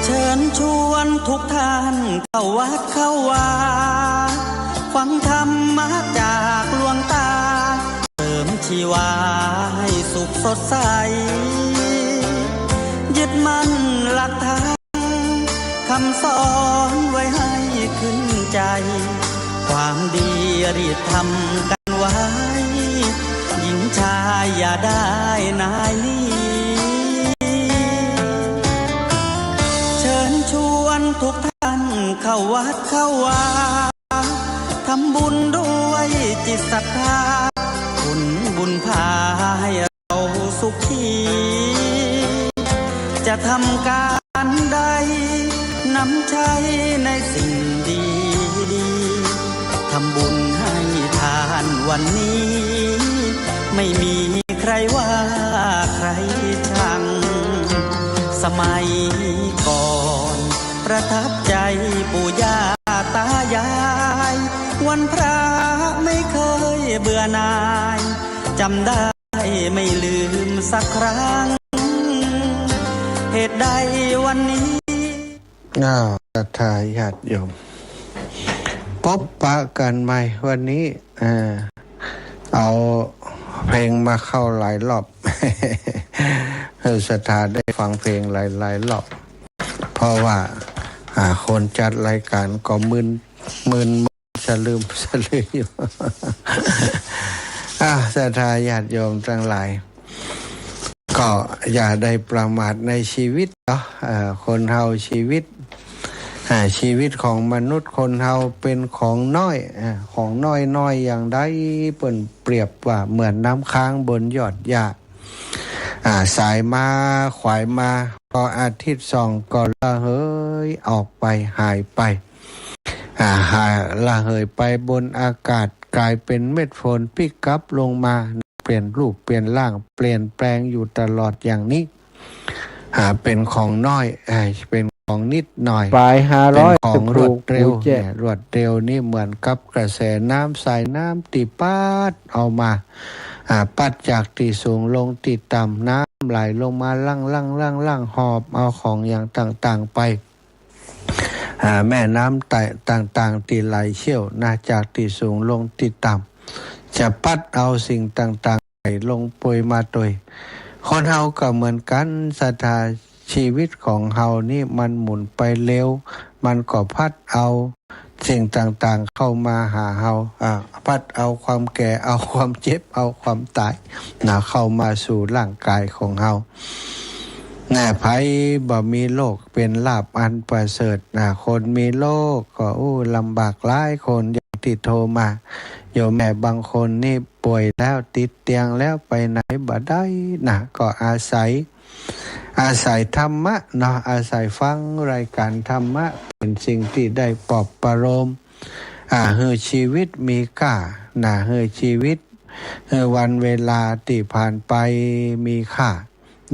เชิญชวนทุกท่านเข้าวัดเข้าวา ฟังธรรมะจากหลวงต๋า เสริมชีวาให้สุขสดใส ยึดมั่นหลักธรรม คำสอนไว้ให้ขึ้นใจ๋ ความดีรีบทำกันไว้ หญิงชายอย่าได้นายหนี เชิญชวนทุกท่านเข้าวัดเข้าวา ทำบุญด้วยจิตศรัทธา ผลบุญพาให้ เราสุขี จะทำก๋านใด นำใช้ในสิ่งดีๆ ทำบุญให้ทานวันนี้ ไม่มีใครว่าใครชัง สมัยก่อน ประทับใจ๋ปู่ย่าต๋ายาย วันพระไม่เคยเบื่อหน่าย จำได้ไม่ลืมสักครั้ง เหตุใดวันนี้ อ้าว ศรัทธาญาติโยม พบปะกันใหม่วันนี้ อ่า เอาเพลงมาเข้าหลายรอบ ให้ศรัทธาได้ฟังเพลงหลายๆรอบ เพราะว่า อ่า คนจัดรายการก็มึน มึน สลึมสลืออยู่ อ่ะ ศรัทธาญาติโยมทั้งหลาย ก็อย่าได้ประมาทในชีวิตเนาะ เอ่อ คนเฮาชีวิต อ่า ชีวิตของมนุษย์คนเฮาเป็นของน้อย อ่า ของน้อยๆ อย่างใด เปิ้นเปรียบว่าเหมือนน้ำค้างบนยอดหญ้า อ่า สายมาขวายมา พออาทิตย์ส่องก็ระเหยออกไป หายไป อ่า หาย ระเหยไปบนอากาศ กลายเป็นเม็ดฝนพิกลับลงมา เปลี่ยนรูปเปลี่ยนร่าง เปลี่ยนแปลงอยู่ตลอดอย่างนี้ อ่า เป็นของน้อย อ่า เป็นของนิดหน่อย ปายห้าร้อย เป็นของรวดเร็ว ถูกๆ กูแจ้ เนี่ย รวดเร็วนี่เหมือนกับกระแสน้ำ สายน้ำตี้ปั๊ดเอามา อ่า ปั๊ดจากตี้สูงลงตี้ต่ำ น้ำไหลลงมาหลั่งๆๆๆ หอบเอาของอย่างต่างๆไป อ่า แม่น้ำต่างๆตี้ไหลเชี่ยวนะ จากตี้สูงลงตี้ต่ำ จะปั๊ดเอาสิ่งต่างๆไหลลงปวยมาตวย คนเฮาก็เหมือนกัน ศรัทธา ชีวิตของเฮานี่มันหมุนไปเร็ว มันก็ปั๊ดเอาสิ่งต่างๆเข้ามาหาเฮา อ่า ปั๊ดเอาความแก่ เอาความเจ็บ เอาความตายนะ เข้ามาสู่ร่างกายของเฮา แน่ ไผบ่มีโรคเป็นลาภอันประเสริฐนะ คนมีโรคก็ อู้ ลำบากหลายคน อย่างตี้โทรมา โยมแม่บางคนนี่ป่วยแล้วติดเตียงแล้วไปไหนบ่ได้นะ ก็อาศัย อาศัยธรรมะเนาะ อาศัยฟังรายการธรรมะ เป็นสิ่งตี้ได้ปลอบประโลม อ่า หื้อชีวิตมีค่านะ หื้อชีวิต หื้อวันเวลาตี้ผ่านไปมีค่า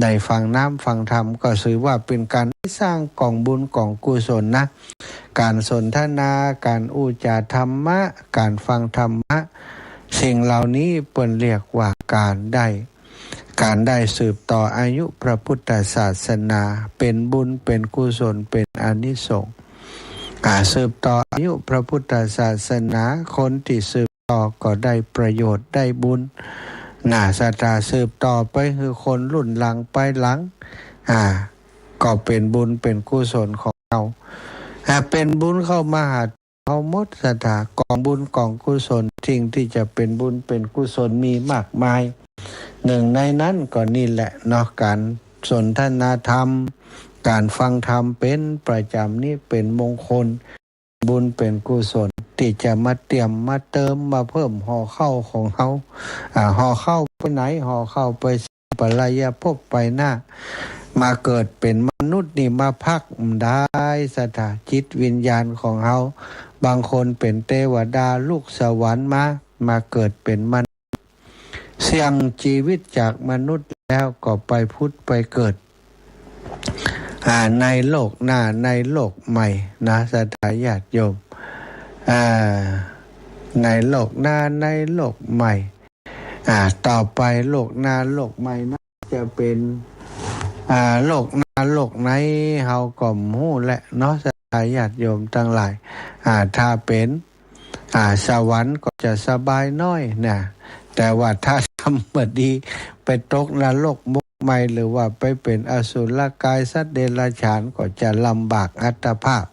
ได้ฟังน้ำฟังธรรมก็ถือว่าเป็นการสร้างก๋องบุญก๋องกุศลนะ การสนทนา การอู้จ๋าธรรมะ การฟังธรรมะ สิ่งเหล่านี้เปิ้นเรียกว่าการได้ การได้สืบต่ออายุพระพุทธศาสนา เป็นบุญเป็นกุศลเป็นอานิสงส์ อ่า สืบต่ออายุพระพุทธศาสนา คนตี้สืบต่อก็ได้ประโยชน์ได้บุญนะ ศรัทธา สืบต่อไปหื้อคนรุ่นหลังไปหลัง อ่า ก็เป็นบุญเป็นกุศลของเฮา อ่า เป็นบุญเข้ามาหาเฮาหมด ศรัทธา ก๋องบุญก๋องกุศล สิ่งตี้จะเป็นบุญเป็นกุศลมีมากมาย หนึ่งในนั้นก็นี่แหละเนาะ การสนทนาธรรม การฟังธรรมเป็นประจ๋ำนี่เป็นมงคล บุญเป็นกุศลตี้จะมาเตียมมาเติมมาเพิ่มห่อข้าวของเฮา อ่า ห่อข้าวไปไหน ห่อข้าวไปสู่ปรายภพไปหน้า มาเกิดเป็นมนุษย์นี่มาพักบ่ได้ ศรัทธา จิตวิญญาณของเฮา บางคนเป็นเตวดาลูกสวรรค์มา มาเกิดเป็นมนุษย์ เสี่ยงชีวิตจากมนุษย์แล้วก็ไปผุดไปเกิด อ่า ในโลกหน้า ในโลกใหม่นะ ศรัทธาญาติโยม อ่า ในโลกหน้า ในโลกใหม่ อ่า ต่อไปโลกหน้า โลกใหม่นั้นจะเป็น อ่า โลกหน้า โลกไหน เฮาก็บ่ฮู้แหละเนาะ ศรัทธาญาติโยมทั้งหลาย อ่า ถ้าเป็น อ่า สวรรค์ก็จะสบายหน้อยนะ แต่ว่าถ้าทำบ่ดี ไปตกนรกมุกไหม้ หรือว่าไปเป็นอสุรกายสัตว์เดรัจฉาน ก็จะลำบากอัตภาพ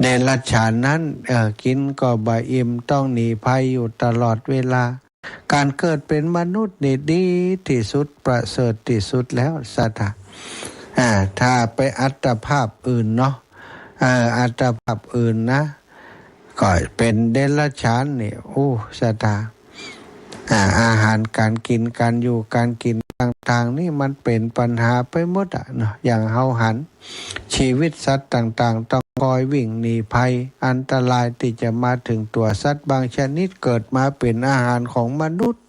เดรัจฉานนั้น เอ่อ กิ๋นก็บ่อิ่ม ต้องหนีภัยอยู่ตลอดเวลา การเกิดเป็นมนุษย์นี่ดีตี้สุด ประเสริฐตี้สุดแล้ว ศรัทธา อ่า ถ้าไปอัตภาพอื่นเนาะ เอ่อ อัตภาพอื่นนะ ก็เป็นเดรัจฉานนี่ อู้ ศรัทธา อ่า อาหารการกิ๋น การอยู่การกิ๋นต่างๆ นี่มันเป็นปัญหาไปหมดอะเนาะ อย่างเฮาหัน ชีวิตสัตว์ต่างๆ ต้องคอยวิ่งหนีภัยอันตรายตี้จะมาถึงตั๋ว สัตว์บางชนิดเกิดมาเป็นอาหารของมนุษย์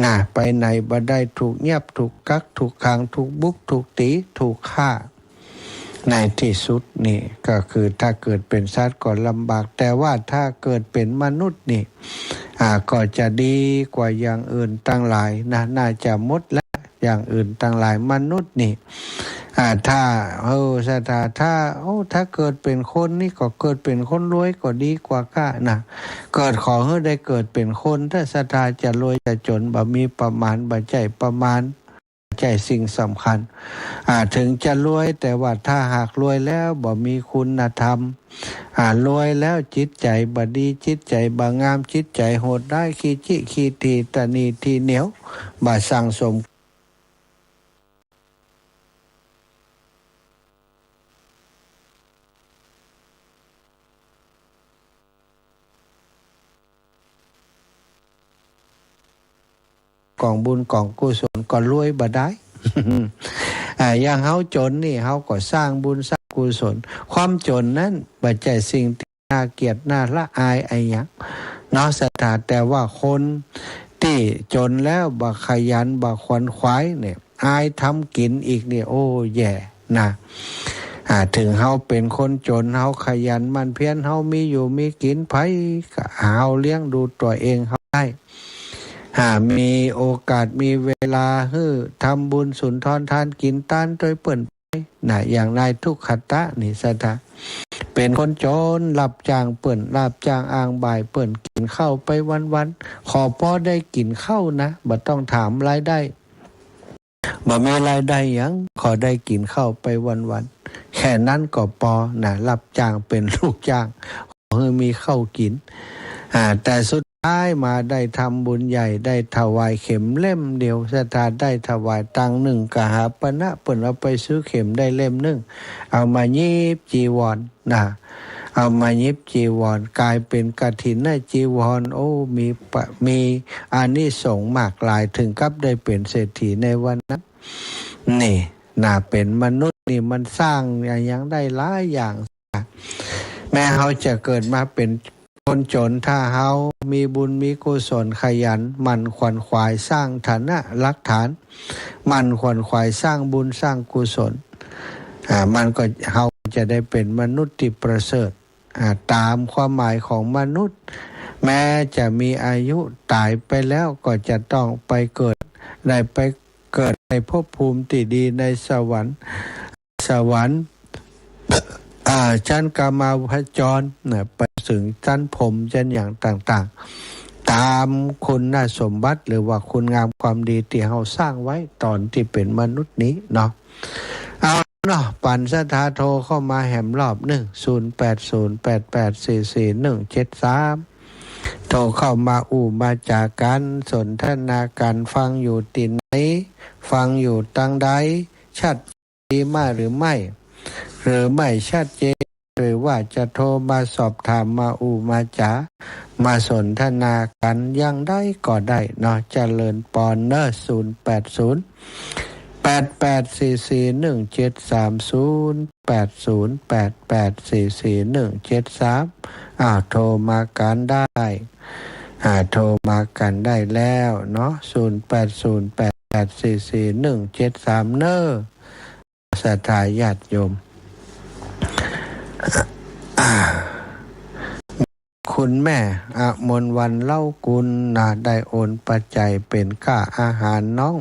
นะ ไปไหนบ่ได้ ถูกเยียบ ถูกกัก ถูกขัง ถูกบุก ถูกตี๋ ถูกฆ่า ในตี้สุดนี่ก็คือถ้าเกิดเป็นสัตว์ก็ลำบาก แต่ว่าถ้าเกิดเป็นมนุษย์นี่ อ่า ก็จะดีกว่าอย่างอื่นตังหลายนะ น่าจะหมดละอย่างอื่นตังหลาย มนุษย์นี่ อ่า ถ้า เออ ศรัทธา ถ้า โอ้ ถ้าเกิดเป๋นคนนี่ก็เกิดเป๋นคนรวยก็ดีกว่าก้านะ เกิดขอหื้อได้เกิดเป๋นคน ถ้าศรัทธาจะรวยจะจ๋น บ่มีประมาณ บ่ใจ้ประมาณ ใจ้สิ่งสำคัญ อ่า เถิงจะรวย แต่ว่าถ้าหากรวยแล้วบ่มีคุณธรรม อ่า รวยแล้วจิตใจ๋บ่ดี จิตใจ๋บ่งาม จิตใจ๋โหดร้าย ขี้จิขี้ถี่ ตะหนี่ถี่เหนี่ยว บ่สั่งสม ก๋องบุญก๋องกุศลก็รวยบ่ได้ อ่า อย่างเฮาจ๋นนี่ เฮาก็สร้างบุญสร้างกุศล ความจ๋นนั้นบ่ใจ้สิ่งตี้น่าเกลียดน่าละอายอะหยังเนาะศรัทธา แต่ว่าคนตี้จ๋นแล้วบ่ขยันบ่ขวนขวายเนี่ย อายทำกิ๋นอีกเนี่ย โอ้ แย่นะ อ่า เถิงเฮาเป๋นคนจ๋น เฮาขยันหมั่นเพียร เฮามีอยู่มีกิ๋น ใผก็เอาเลี้ยงดูตั๋วเองเฮาได้ อ่า มีโอกาสมีเวลาหื้อทำบุญสุนทรทานกิ๋นตานตวยเปิ้นไปนะ อย่างนายทุกขตะนี่ศรัทธา เป๋นคนจ๋น รับจ้างเปิ้น รับจ้างอ้างบ่ายเปิ้น กิ๋นข้าวไปวันๆ ขอปอได้กิ๋นข้าวนะ บ่ต้องถามรายได้ บ่มีรายได้หยัง ขอได้กิ๋นข้าวไปวันๆ แค่นั้นก็ปอนะ รับจ้างเป๋นลูกจ้าง ขอหื้อมีข้าวกิ๋น อ่า แต่สุดท้ายมาได้ทำบุญใหญ่ ได้ถวายเข็มเล่มเดียว ศรัทธา ได้ถวายตังค์หนึ่งกหาปณะ เปิ้นเอาไปซื้อเข็มได้เล่มหนึ่ง เอามาหยิบจีวรนะ เอามาหยิบจีวร ก๋ายเป๋นกฐินจีวร โอ้ มีปะ มีอานิสงส์มากหลาย เถิงกับได้เป๋นเศรษฐีในวันนั้น นี่นะ เป๋นมนุษย์นี่มันสร้างอะหยังได้หลายอย่าง แม้เฮาจะเกิดมาเป๋นคนจ๋น ถ้าเฮามีบุญมีกุศล ขยันหมั่นขวนขวายสร้างฐานะหลักฐาน หมั่นขวนขวายสร้างบุญสร้างกุศล อ่า มันก็ เฮาจะได้เป๋นมนุษย์ตี้ประเสริฐ อ่า ต๋ามความหมายของมนุษย์ แม้จะมีอายุต๋ายไปแล้วก็จะต้องไปเกิด ได้ไปเกิดในภพภูมิตี้ดีในสวรรค์ สวรรค์ อ่า ชั้นกามาวจรนะ ไปเถิงชั้นพรหม ชั้นหยังต่างๆ ต๋ามคุณสมบัติหรือว่าคุณงามความดีตี้เฮาสร้างไว้ต๋อนตี้เป๋นมนุษย์นี้เนาะ เอาเนาะ ปั๋นศรัทธาโทรเข้ามาแหมรอบนึ่ง ศูนย์แปดศูนย์แปดแปดสี่สี่หนึ่งเจ็ดสาม โทรเข้ามาอู้มาจ๋ากั๋น สนทนากั๋น ฟังอยู่ตี้ไหน ฟังอยู่ตางใด ชัดเจนมาหรือไม่ หรือไม่ชัดเจน หรือว่าจะโทรมาสอบถาม มาอู้มาจ๋า มาสนทนากั๋นอย่างใดก็ได้เนาะ เจริญปอนเนาะ ศูนย์แปดศูนย์แปดแปดสี่สี่หนึ่งเจ็ดสาม ศูนย์แปดศูนย์แปดแปดสี่สี่หนึ่งเจ็ดสาม อ่า โทรมากั๋นได้ อ่า โทรมากั๋นได้แล้วเนาะ ศูนย์แปดศูนย์แปดแปดสี่สี่หนึ่งเจ็ดสาม เนาะ ศรัทธาญาติโยม อ่า คุณแม่อมนวันเล้ากุลนะ ได้โอนปัจจัยเป๋นก้าอาหารน้อง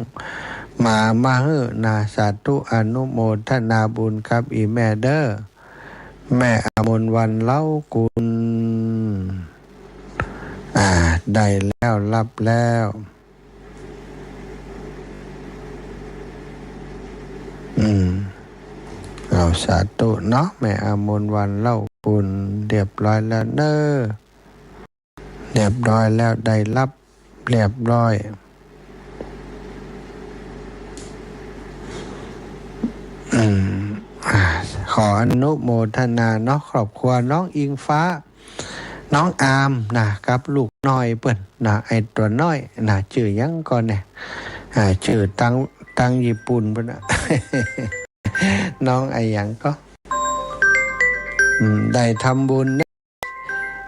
หมามาหื้อนะ สาธุอนุโมทนาบุญกับอี่แม่เด้อ แม่อมนวันเล้ากุล อ่า ได้แล้ว รับแล้ว อืม เอา สาธุเนาะ แม่อมนวันเล้ากุล เรียบร้อยแล้วเนาะ เรียบร้อยแล้ว ได้รับเรียบร้อย อืม อ่า ขออนุโมทนาเนาะ ครอบครัวน้องอิงฟ้า น้องอามนะ กับลูกน้อยเปิ้นนะ ไอ้ตั๋วน้อยนะ จื้อหยังก่อเนี่ย อ่า จื้อตัง ตังญี่ปุ่นเปิ้นนะ น้องอะหยังก่อ อืม ได้ทำบุญเนี่ย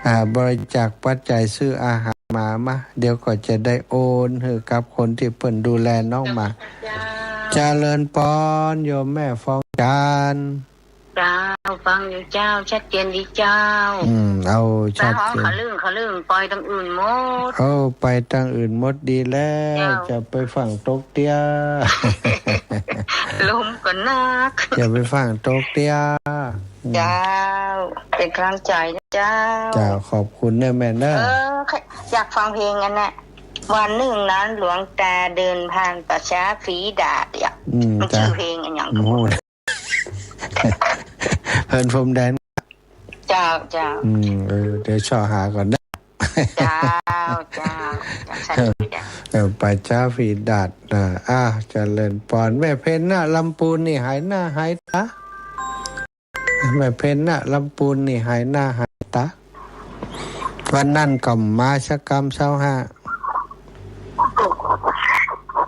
อ่า บริจาคปัจจัยซื้ออาหารหมามา เดี๋ยวก็จะได้โอนหื้อกับคนตี้เปิ้นดูแลน้องหมา เจริญปอนโยมแม่ฟองจันทร์ เจ้า ฟังอยู่เจ้า ชัดเจนดีเจ้า อืม เอา สา ชัด ฮ้อง เจน ขะลึ่ง ขะลึ่ง ไปตางอื่นหมด เอา ไปตางอื่นหมดดีแล้ว เจ้า จะไปฟังตกเตี้ย ลมก็นัก จะไปฟังตกเตี้ย อืม เจ้า เป๋นก๋ำลังใจ๋นะเจ้า เจ้า ขอบคุณเน่อแม่เน่อ เออ อยากฟังเพลงอันนั้น วันหนึ่งนั้นหลวงตาเดินผ่านป่าช้าฝีดาษอะ อืม มันจื้อ เจ้า เพลงอะหยัง โอ้โห เฮิ่นพรมแดน เจ้า เจ้า อืม เออ เดี๋ยวเซาะหาก่อนนะ เจ้า เจ้า เจ้า สาธุเจ้า เออ ป่าช้าฝีดาษ อ่า อ่า เจริญปอน แม่เพ็ญน่ะ ลำปูนนี่หายหน้าหายต๋า แม่เพ็ญน่ะ ลำปูนนี่หายหน้าหายต๋า วันนั้นก็มาสักกำเซาห้า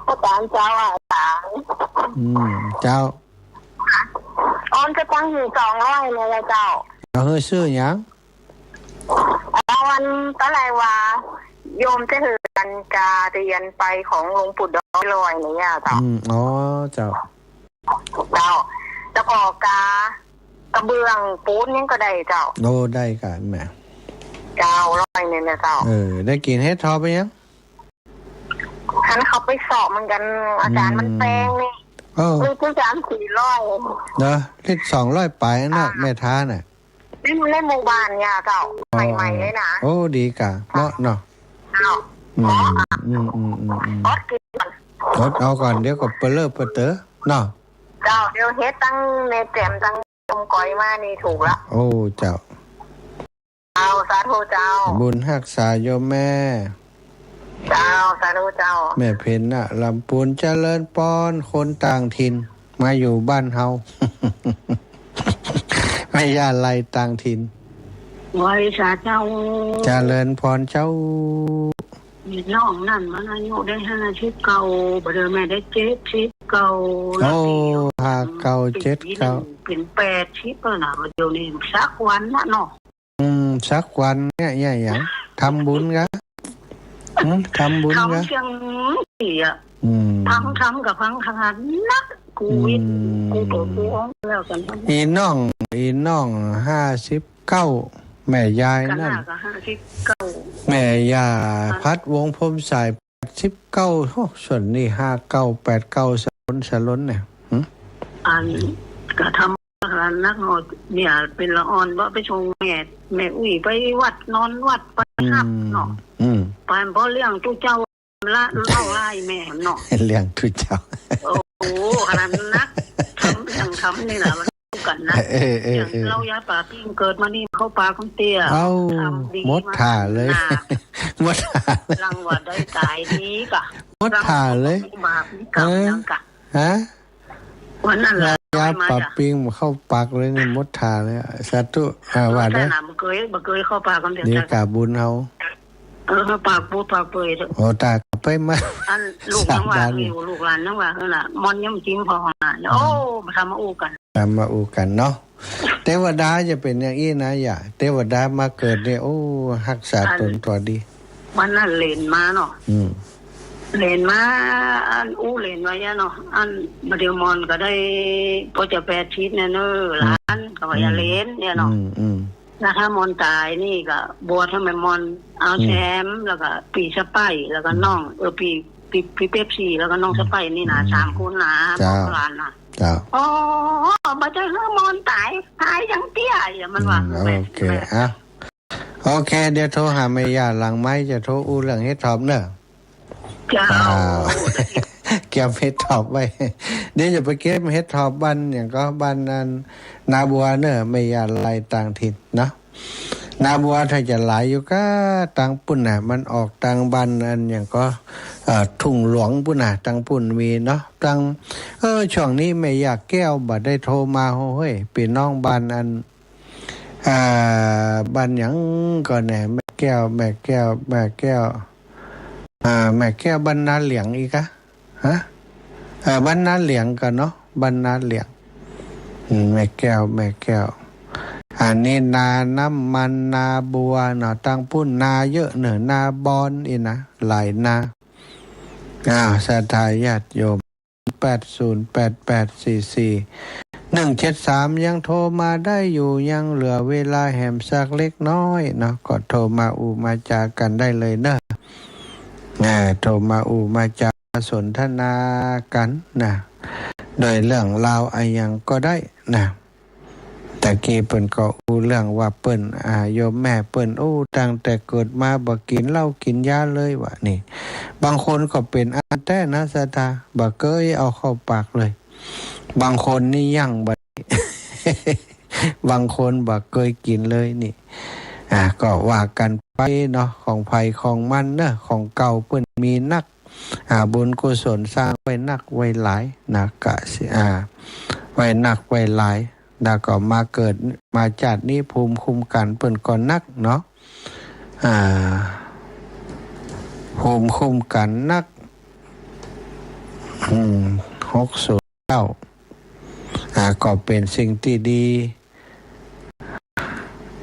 อาจ๋ารย์เจ้า อาจ๋ารย์ อืม เจ้า ออนสตางค์อยู่สองร้อยเลยอะเจ้า เอาหื้อซื้อหยัง เอาอันตะไหลว่า โยมจะหื้ออันกาเตียนไปของหลวงปู่ดอยร้อยเนี่ยเจ้า อืม อ๋อ เจ้า เจ้า แล้วก็กา กระเบื้องปูนยังก็ได้เจ้า โอ้ ได้ก่ะแม่ เจ้า ร้อยเนี่ยนะเจ้า เออ ได้กิ๋นเห็ดถอบไปยัง หันเข้าไปเซาะเหมือนกั๋น อาจ๋ารย์ อืม มันแปงนี่ เออ ลิตรสามสี่ร้อย เนาะ ลิตรสองร้อยป๋ายเนาะ อ่า แม่ท้าน่ะ ใน ในหมู่บ้านเนี่ยเจ้า อ๋อ ใหม่ๆ เลยนะ โอ้ ดีก่ะ เหมาะเนาะ เจ้า อืม เหมาะ อืม อืม อืม อืม อดกิ๋น อดเอาก่อน เดี๋ยวก็เปะเลอะเปะเต๋อเนาะ เจ้า เดี๋ยวเห็ดตังแม่แจ่มตังต้มก๋อยมานี่ถูกละ โอ้ เจ้า เจ้า สาธุเจ้า บุญฮักษาโยมแม่ เจ้า สาธุเจ้า แม่เพ็ญน่ะ ลำปูน เจริญปอน คนต่างถิ่น มาอยู่บ้านเฮา แม่ย่าไลต่างถิ่น ไหว้สาเจ้า เจริญปอนเจ้า มีน้องนั่นมันอายุได้ห้าสิบเก้า บ่าเดิมแม่ได้เจ็ดสิบเก้า โอ้ ห้าเก้า เจ็ดเก้า เป๋นแปดสิบแล้วนะ บ่าเดี๋ยวนี้สักวันนะเนาะ อืม สักวันเนี่ย เนี่ยหยัง ทำบุญกะ หืม ทำบุญกะ ทำเสียงเสีย อืม ทำ ทำกับพังขนาดนัก กูวิทย์ อืม กูโตกูอ้องแล้วกัน อีน้อง อีน้องห้าสิบเก้า แม่ยายนั่น ก็ห้าสิบเก้า แม่ย่า ฮะ พัดวงศ์พรหมสาย แปดสิบเก้า โอ้ ส่วนนี้ห้าเก้า แปดเก้า สลน สลนเนี่ย หืม อันกะทำ นักเนาะ เนี่ย เป๋นละอ่อน บ่ไปส่งแม่ แม่อุ้ยไปวัด นอนวัด ไปฮับเนาะ อืม อืม ปานพ่อเลี้ยงตุ๊เจ้า ละเล่าไล่แม่เนาะ เลี้ยงตุ๊เจ้า โอ้โห ขนาดนัก ทำเลี้ยงทำนี่นะ มันรู้กั๋นนะ เออ เออ อย่าง เออ เล่ายาป่าปิ้งเกิดมานี่เข้าป่าคำเตี้ย เอ้า ทำดี หมดท่าเลย มา หมดท่าเลย รังว่าได้ต๋ายดีก่ะ หมดท่าเลย รังว่าบาปมีกรรม เออ ยังก่ะ ฮะ วันนั้นละ ยาป่าปิ้งเข้าปากเลยนี่ หมดท่าเลยอะ สาธุ อ่า ว่าได้ บ่เกย บ่เกยเข้าป่าคำเตี้ย นี่กะบุญเฮา เออ ปากปูดปากเปื่อยเถอะ โอ้ ตาย ไปมา อันลูกยังว่า สามวัน อยู่ ลูกหลานยังว่า เออน่ะ มอนยังจิ้มพอน่ะ โอ้ อืม มาทำมาอู้กั๋น ทำมาอู้กั๋นเนาะ เตวดาจะเป๋นอย่างอี้นะ อย่า เตวดามาเกิดเนี่ย โอ้ ฮักษาต๋นตั๋วดี วันนั้นเหลนมาเนาะ อืม เหลนมา อันอู้เหลนไว้อะเนาะ อันบ่าเดี่ยวมอนก็ได้ พอจะแปดสิบเนี่ยเนอะ หลาน ก็ว่าอย่าเหลนเนี่ยเนาะ อืม อืม แล้วถ้ามอนต๋ายนี่ก็บวชหื้อแม่มอน เอา อืม แชมป์ แล้วก็ปี้สะใภ้ แล้วก็น้อง อืม เออ ปี้ ปี้ ปี้เป๊ปซี่ แล้วก็น้อง อืม สะใภ้นี่นะ อืม สามคนนะ เจ้า บอกหลานนะ เจ้า อ๋อ บ่ใจ้หื้อมอนต๋าย ต๋ายอย่างเตี้ย อย่ามันว่า อืม แม่ โอเค แม่ อ่ะ โอเค เดี๋ยวโทรหาแม่ย่าหลังไมค์ จะโทรอู้เรื่องเห็ดถอบเนอะ เจ้า อ้าว เก็บเห็ดถอบไว้ เดี๋ยวจะไปเก็บเห็ดถอบบ้านอย่างก็บ้านนั้น นาบัวเนอะ แม่ย่าไลต่างถิ่นเนาะ นาบัวถ้าจะหลายอยู่ก็ตางปุ้นน่ะ มันออกตางบ้านอันอย่างก็ เอ่อ ทุ่งหลวงปุ้นน่ะ ตางปุ้นมีเนาะ ตาง เออ ช่วงนี้แม่ย่าแก้วบ่ได้โทรมา โอ้ย ปี้น้องบ้านอัน อ่า บ้านหยังก่อแน่ แม่แก้ว แม่แก้ว แม่แก้ว อ่า แม่แก้วบ้านนาเหลียงอีกอะ ฮะ เออ บ้านนาเหลียงก่อเนาะ บ้านนาเหลียง อืม แม่แก้ว แม่แก้ว อันนี้นาน้ำมัน นาบัวเนาะ ตางปุ้นนาเยอะเนอะ นาบอนอี้นะ หลายนา อ่า ศรัทธาญาติโยม แปดศูนย์แปดแปดสี่สี่ หนึ่งเจ็ดสาม ยังโทรมาได้อยู่ ยังเหลือเวลาแหมสักเล็กน้อยเนาะ ก็โทรมาอู้มาจ๋ากั๋นได้เลยเนาะ อ่า โทรมาอู้มาจ๋าสนทนากั๋นนะ โดยเรื่องราวอะหยังก็ได้นะ ตะกี้เปิ้นก็อู้เรื่องว่าเปิ้น อ่า โยมแม่เปิ้นอู้ตั้งแต่เกิดมาบ่กิ๋นเหล้ากิ๋นยาเลยว่านี่ บางคนก็เป๋นอั้นแต๊นะศรัทธา บ่เกยเอาเข้าปากเลย บางคนนี่ยังบ่ บางคนบ่เกยกิ๋นเลยนี่ อ่า ก็ว่ากั๋นไปเนาะ ของใผของมันเนาะ ของเก่าเปิ้นมีนัก อ่า บุญกุศลสร้างไว้นักไว้หลายนะ กะสิ อ่า ไว้นักไว้หลาย แล้วก็มาเกิดมาจาตินี้ภูมิคุ้มกันเปิ้นก็นักเนาะ อ่า ภูมิคุ้มกันนัก อืม หกศูนย์เก้า อ่า ก็เป๋นสิ่งตี้ดี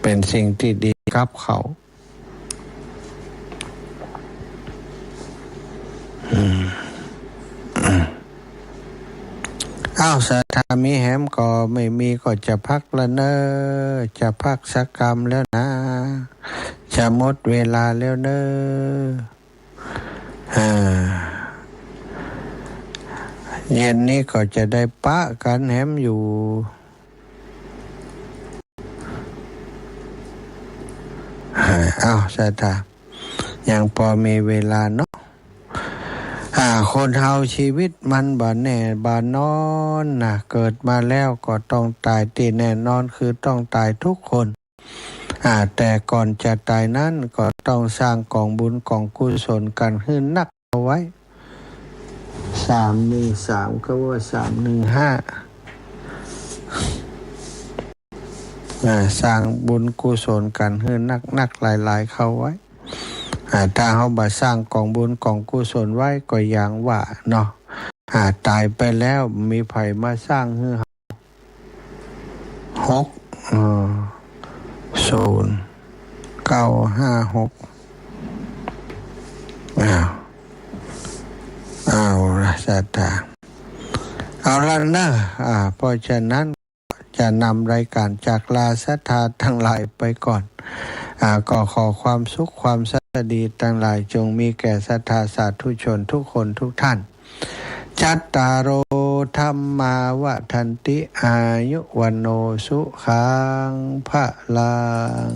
เป๋นสิ่งตี้ดีกับเขา อืม อ้าว ศรัทธามีแหมก่อ ไม่มีก็จะพักละเน่อ จะพักสักกำแล้วนะ จะหมดเวลาแล้วเน่อ อ่า เย็นนี้ก็จะได้ปะกั๋นแหมอยู่ อ่า อ้าว ศรัทธา ยังปอมีเวลาเนาะ อ่า คนเฮาชีวิตมันบ่แน่บ่นอนนะ เกิดมาแล้วก็ต้องต๋าย ตี้แน่นอนคือต้องต๋ายทุกคน อ่า แต่ก่อนจะต๋ายนั้นก็ต้องสร้างก๋องบุญก๋องกุศลกั๋นหื้อนักเอาไว้ สามหนึ่งสาม ก็ว่าสามหนึ่งห้า อ่า สร้างบุญกุศลกั๋นหื้อนักๆ หลายๆ เข้าไว้ อ่า ถ้าเฮาบ่สร้างก๋องบุญก๋องกุศลไว้ก็อย่างว่าเนาะ อ่า ต๋ายไปแล้วมีใผมาสร้างหื้อเฮา หก เอ่อ ศูนย์ เก้า ห้า หก อ้าว เอาละศรัทธา เอาละเน่อ อ่า เพราะฉะนั้นจะนำรายการจากลาศรัทธาตังหลายไปก่อน อ่า ก็ขอความสุขความสวัสดีตังหลายจงมีแก่ศรัทธาสาธุชนทุกคนทุกท่าน จัตตาโร ธัมมา วัฑฒันติ อายุ วัณโณ สุขัง พะลัง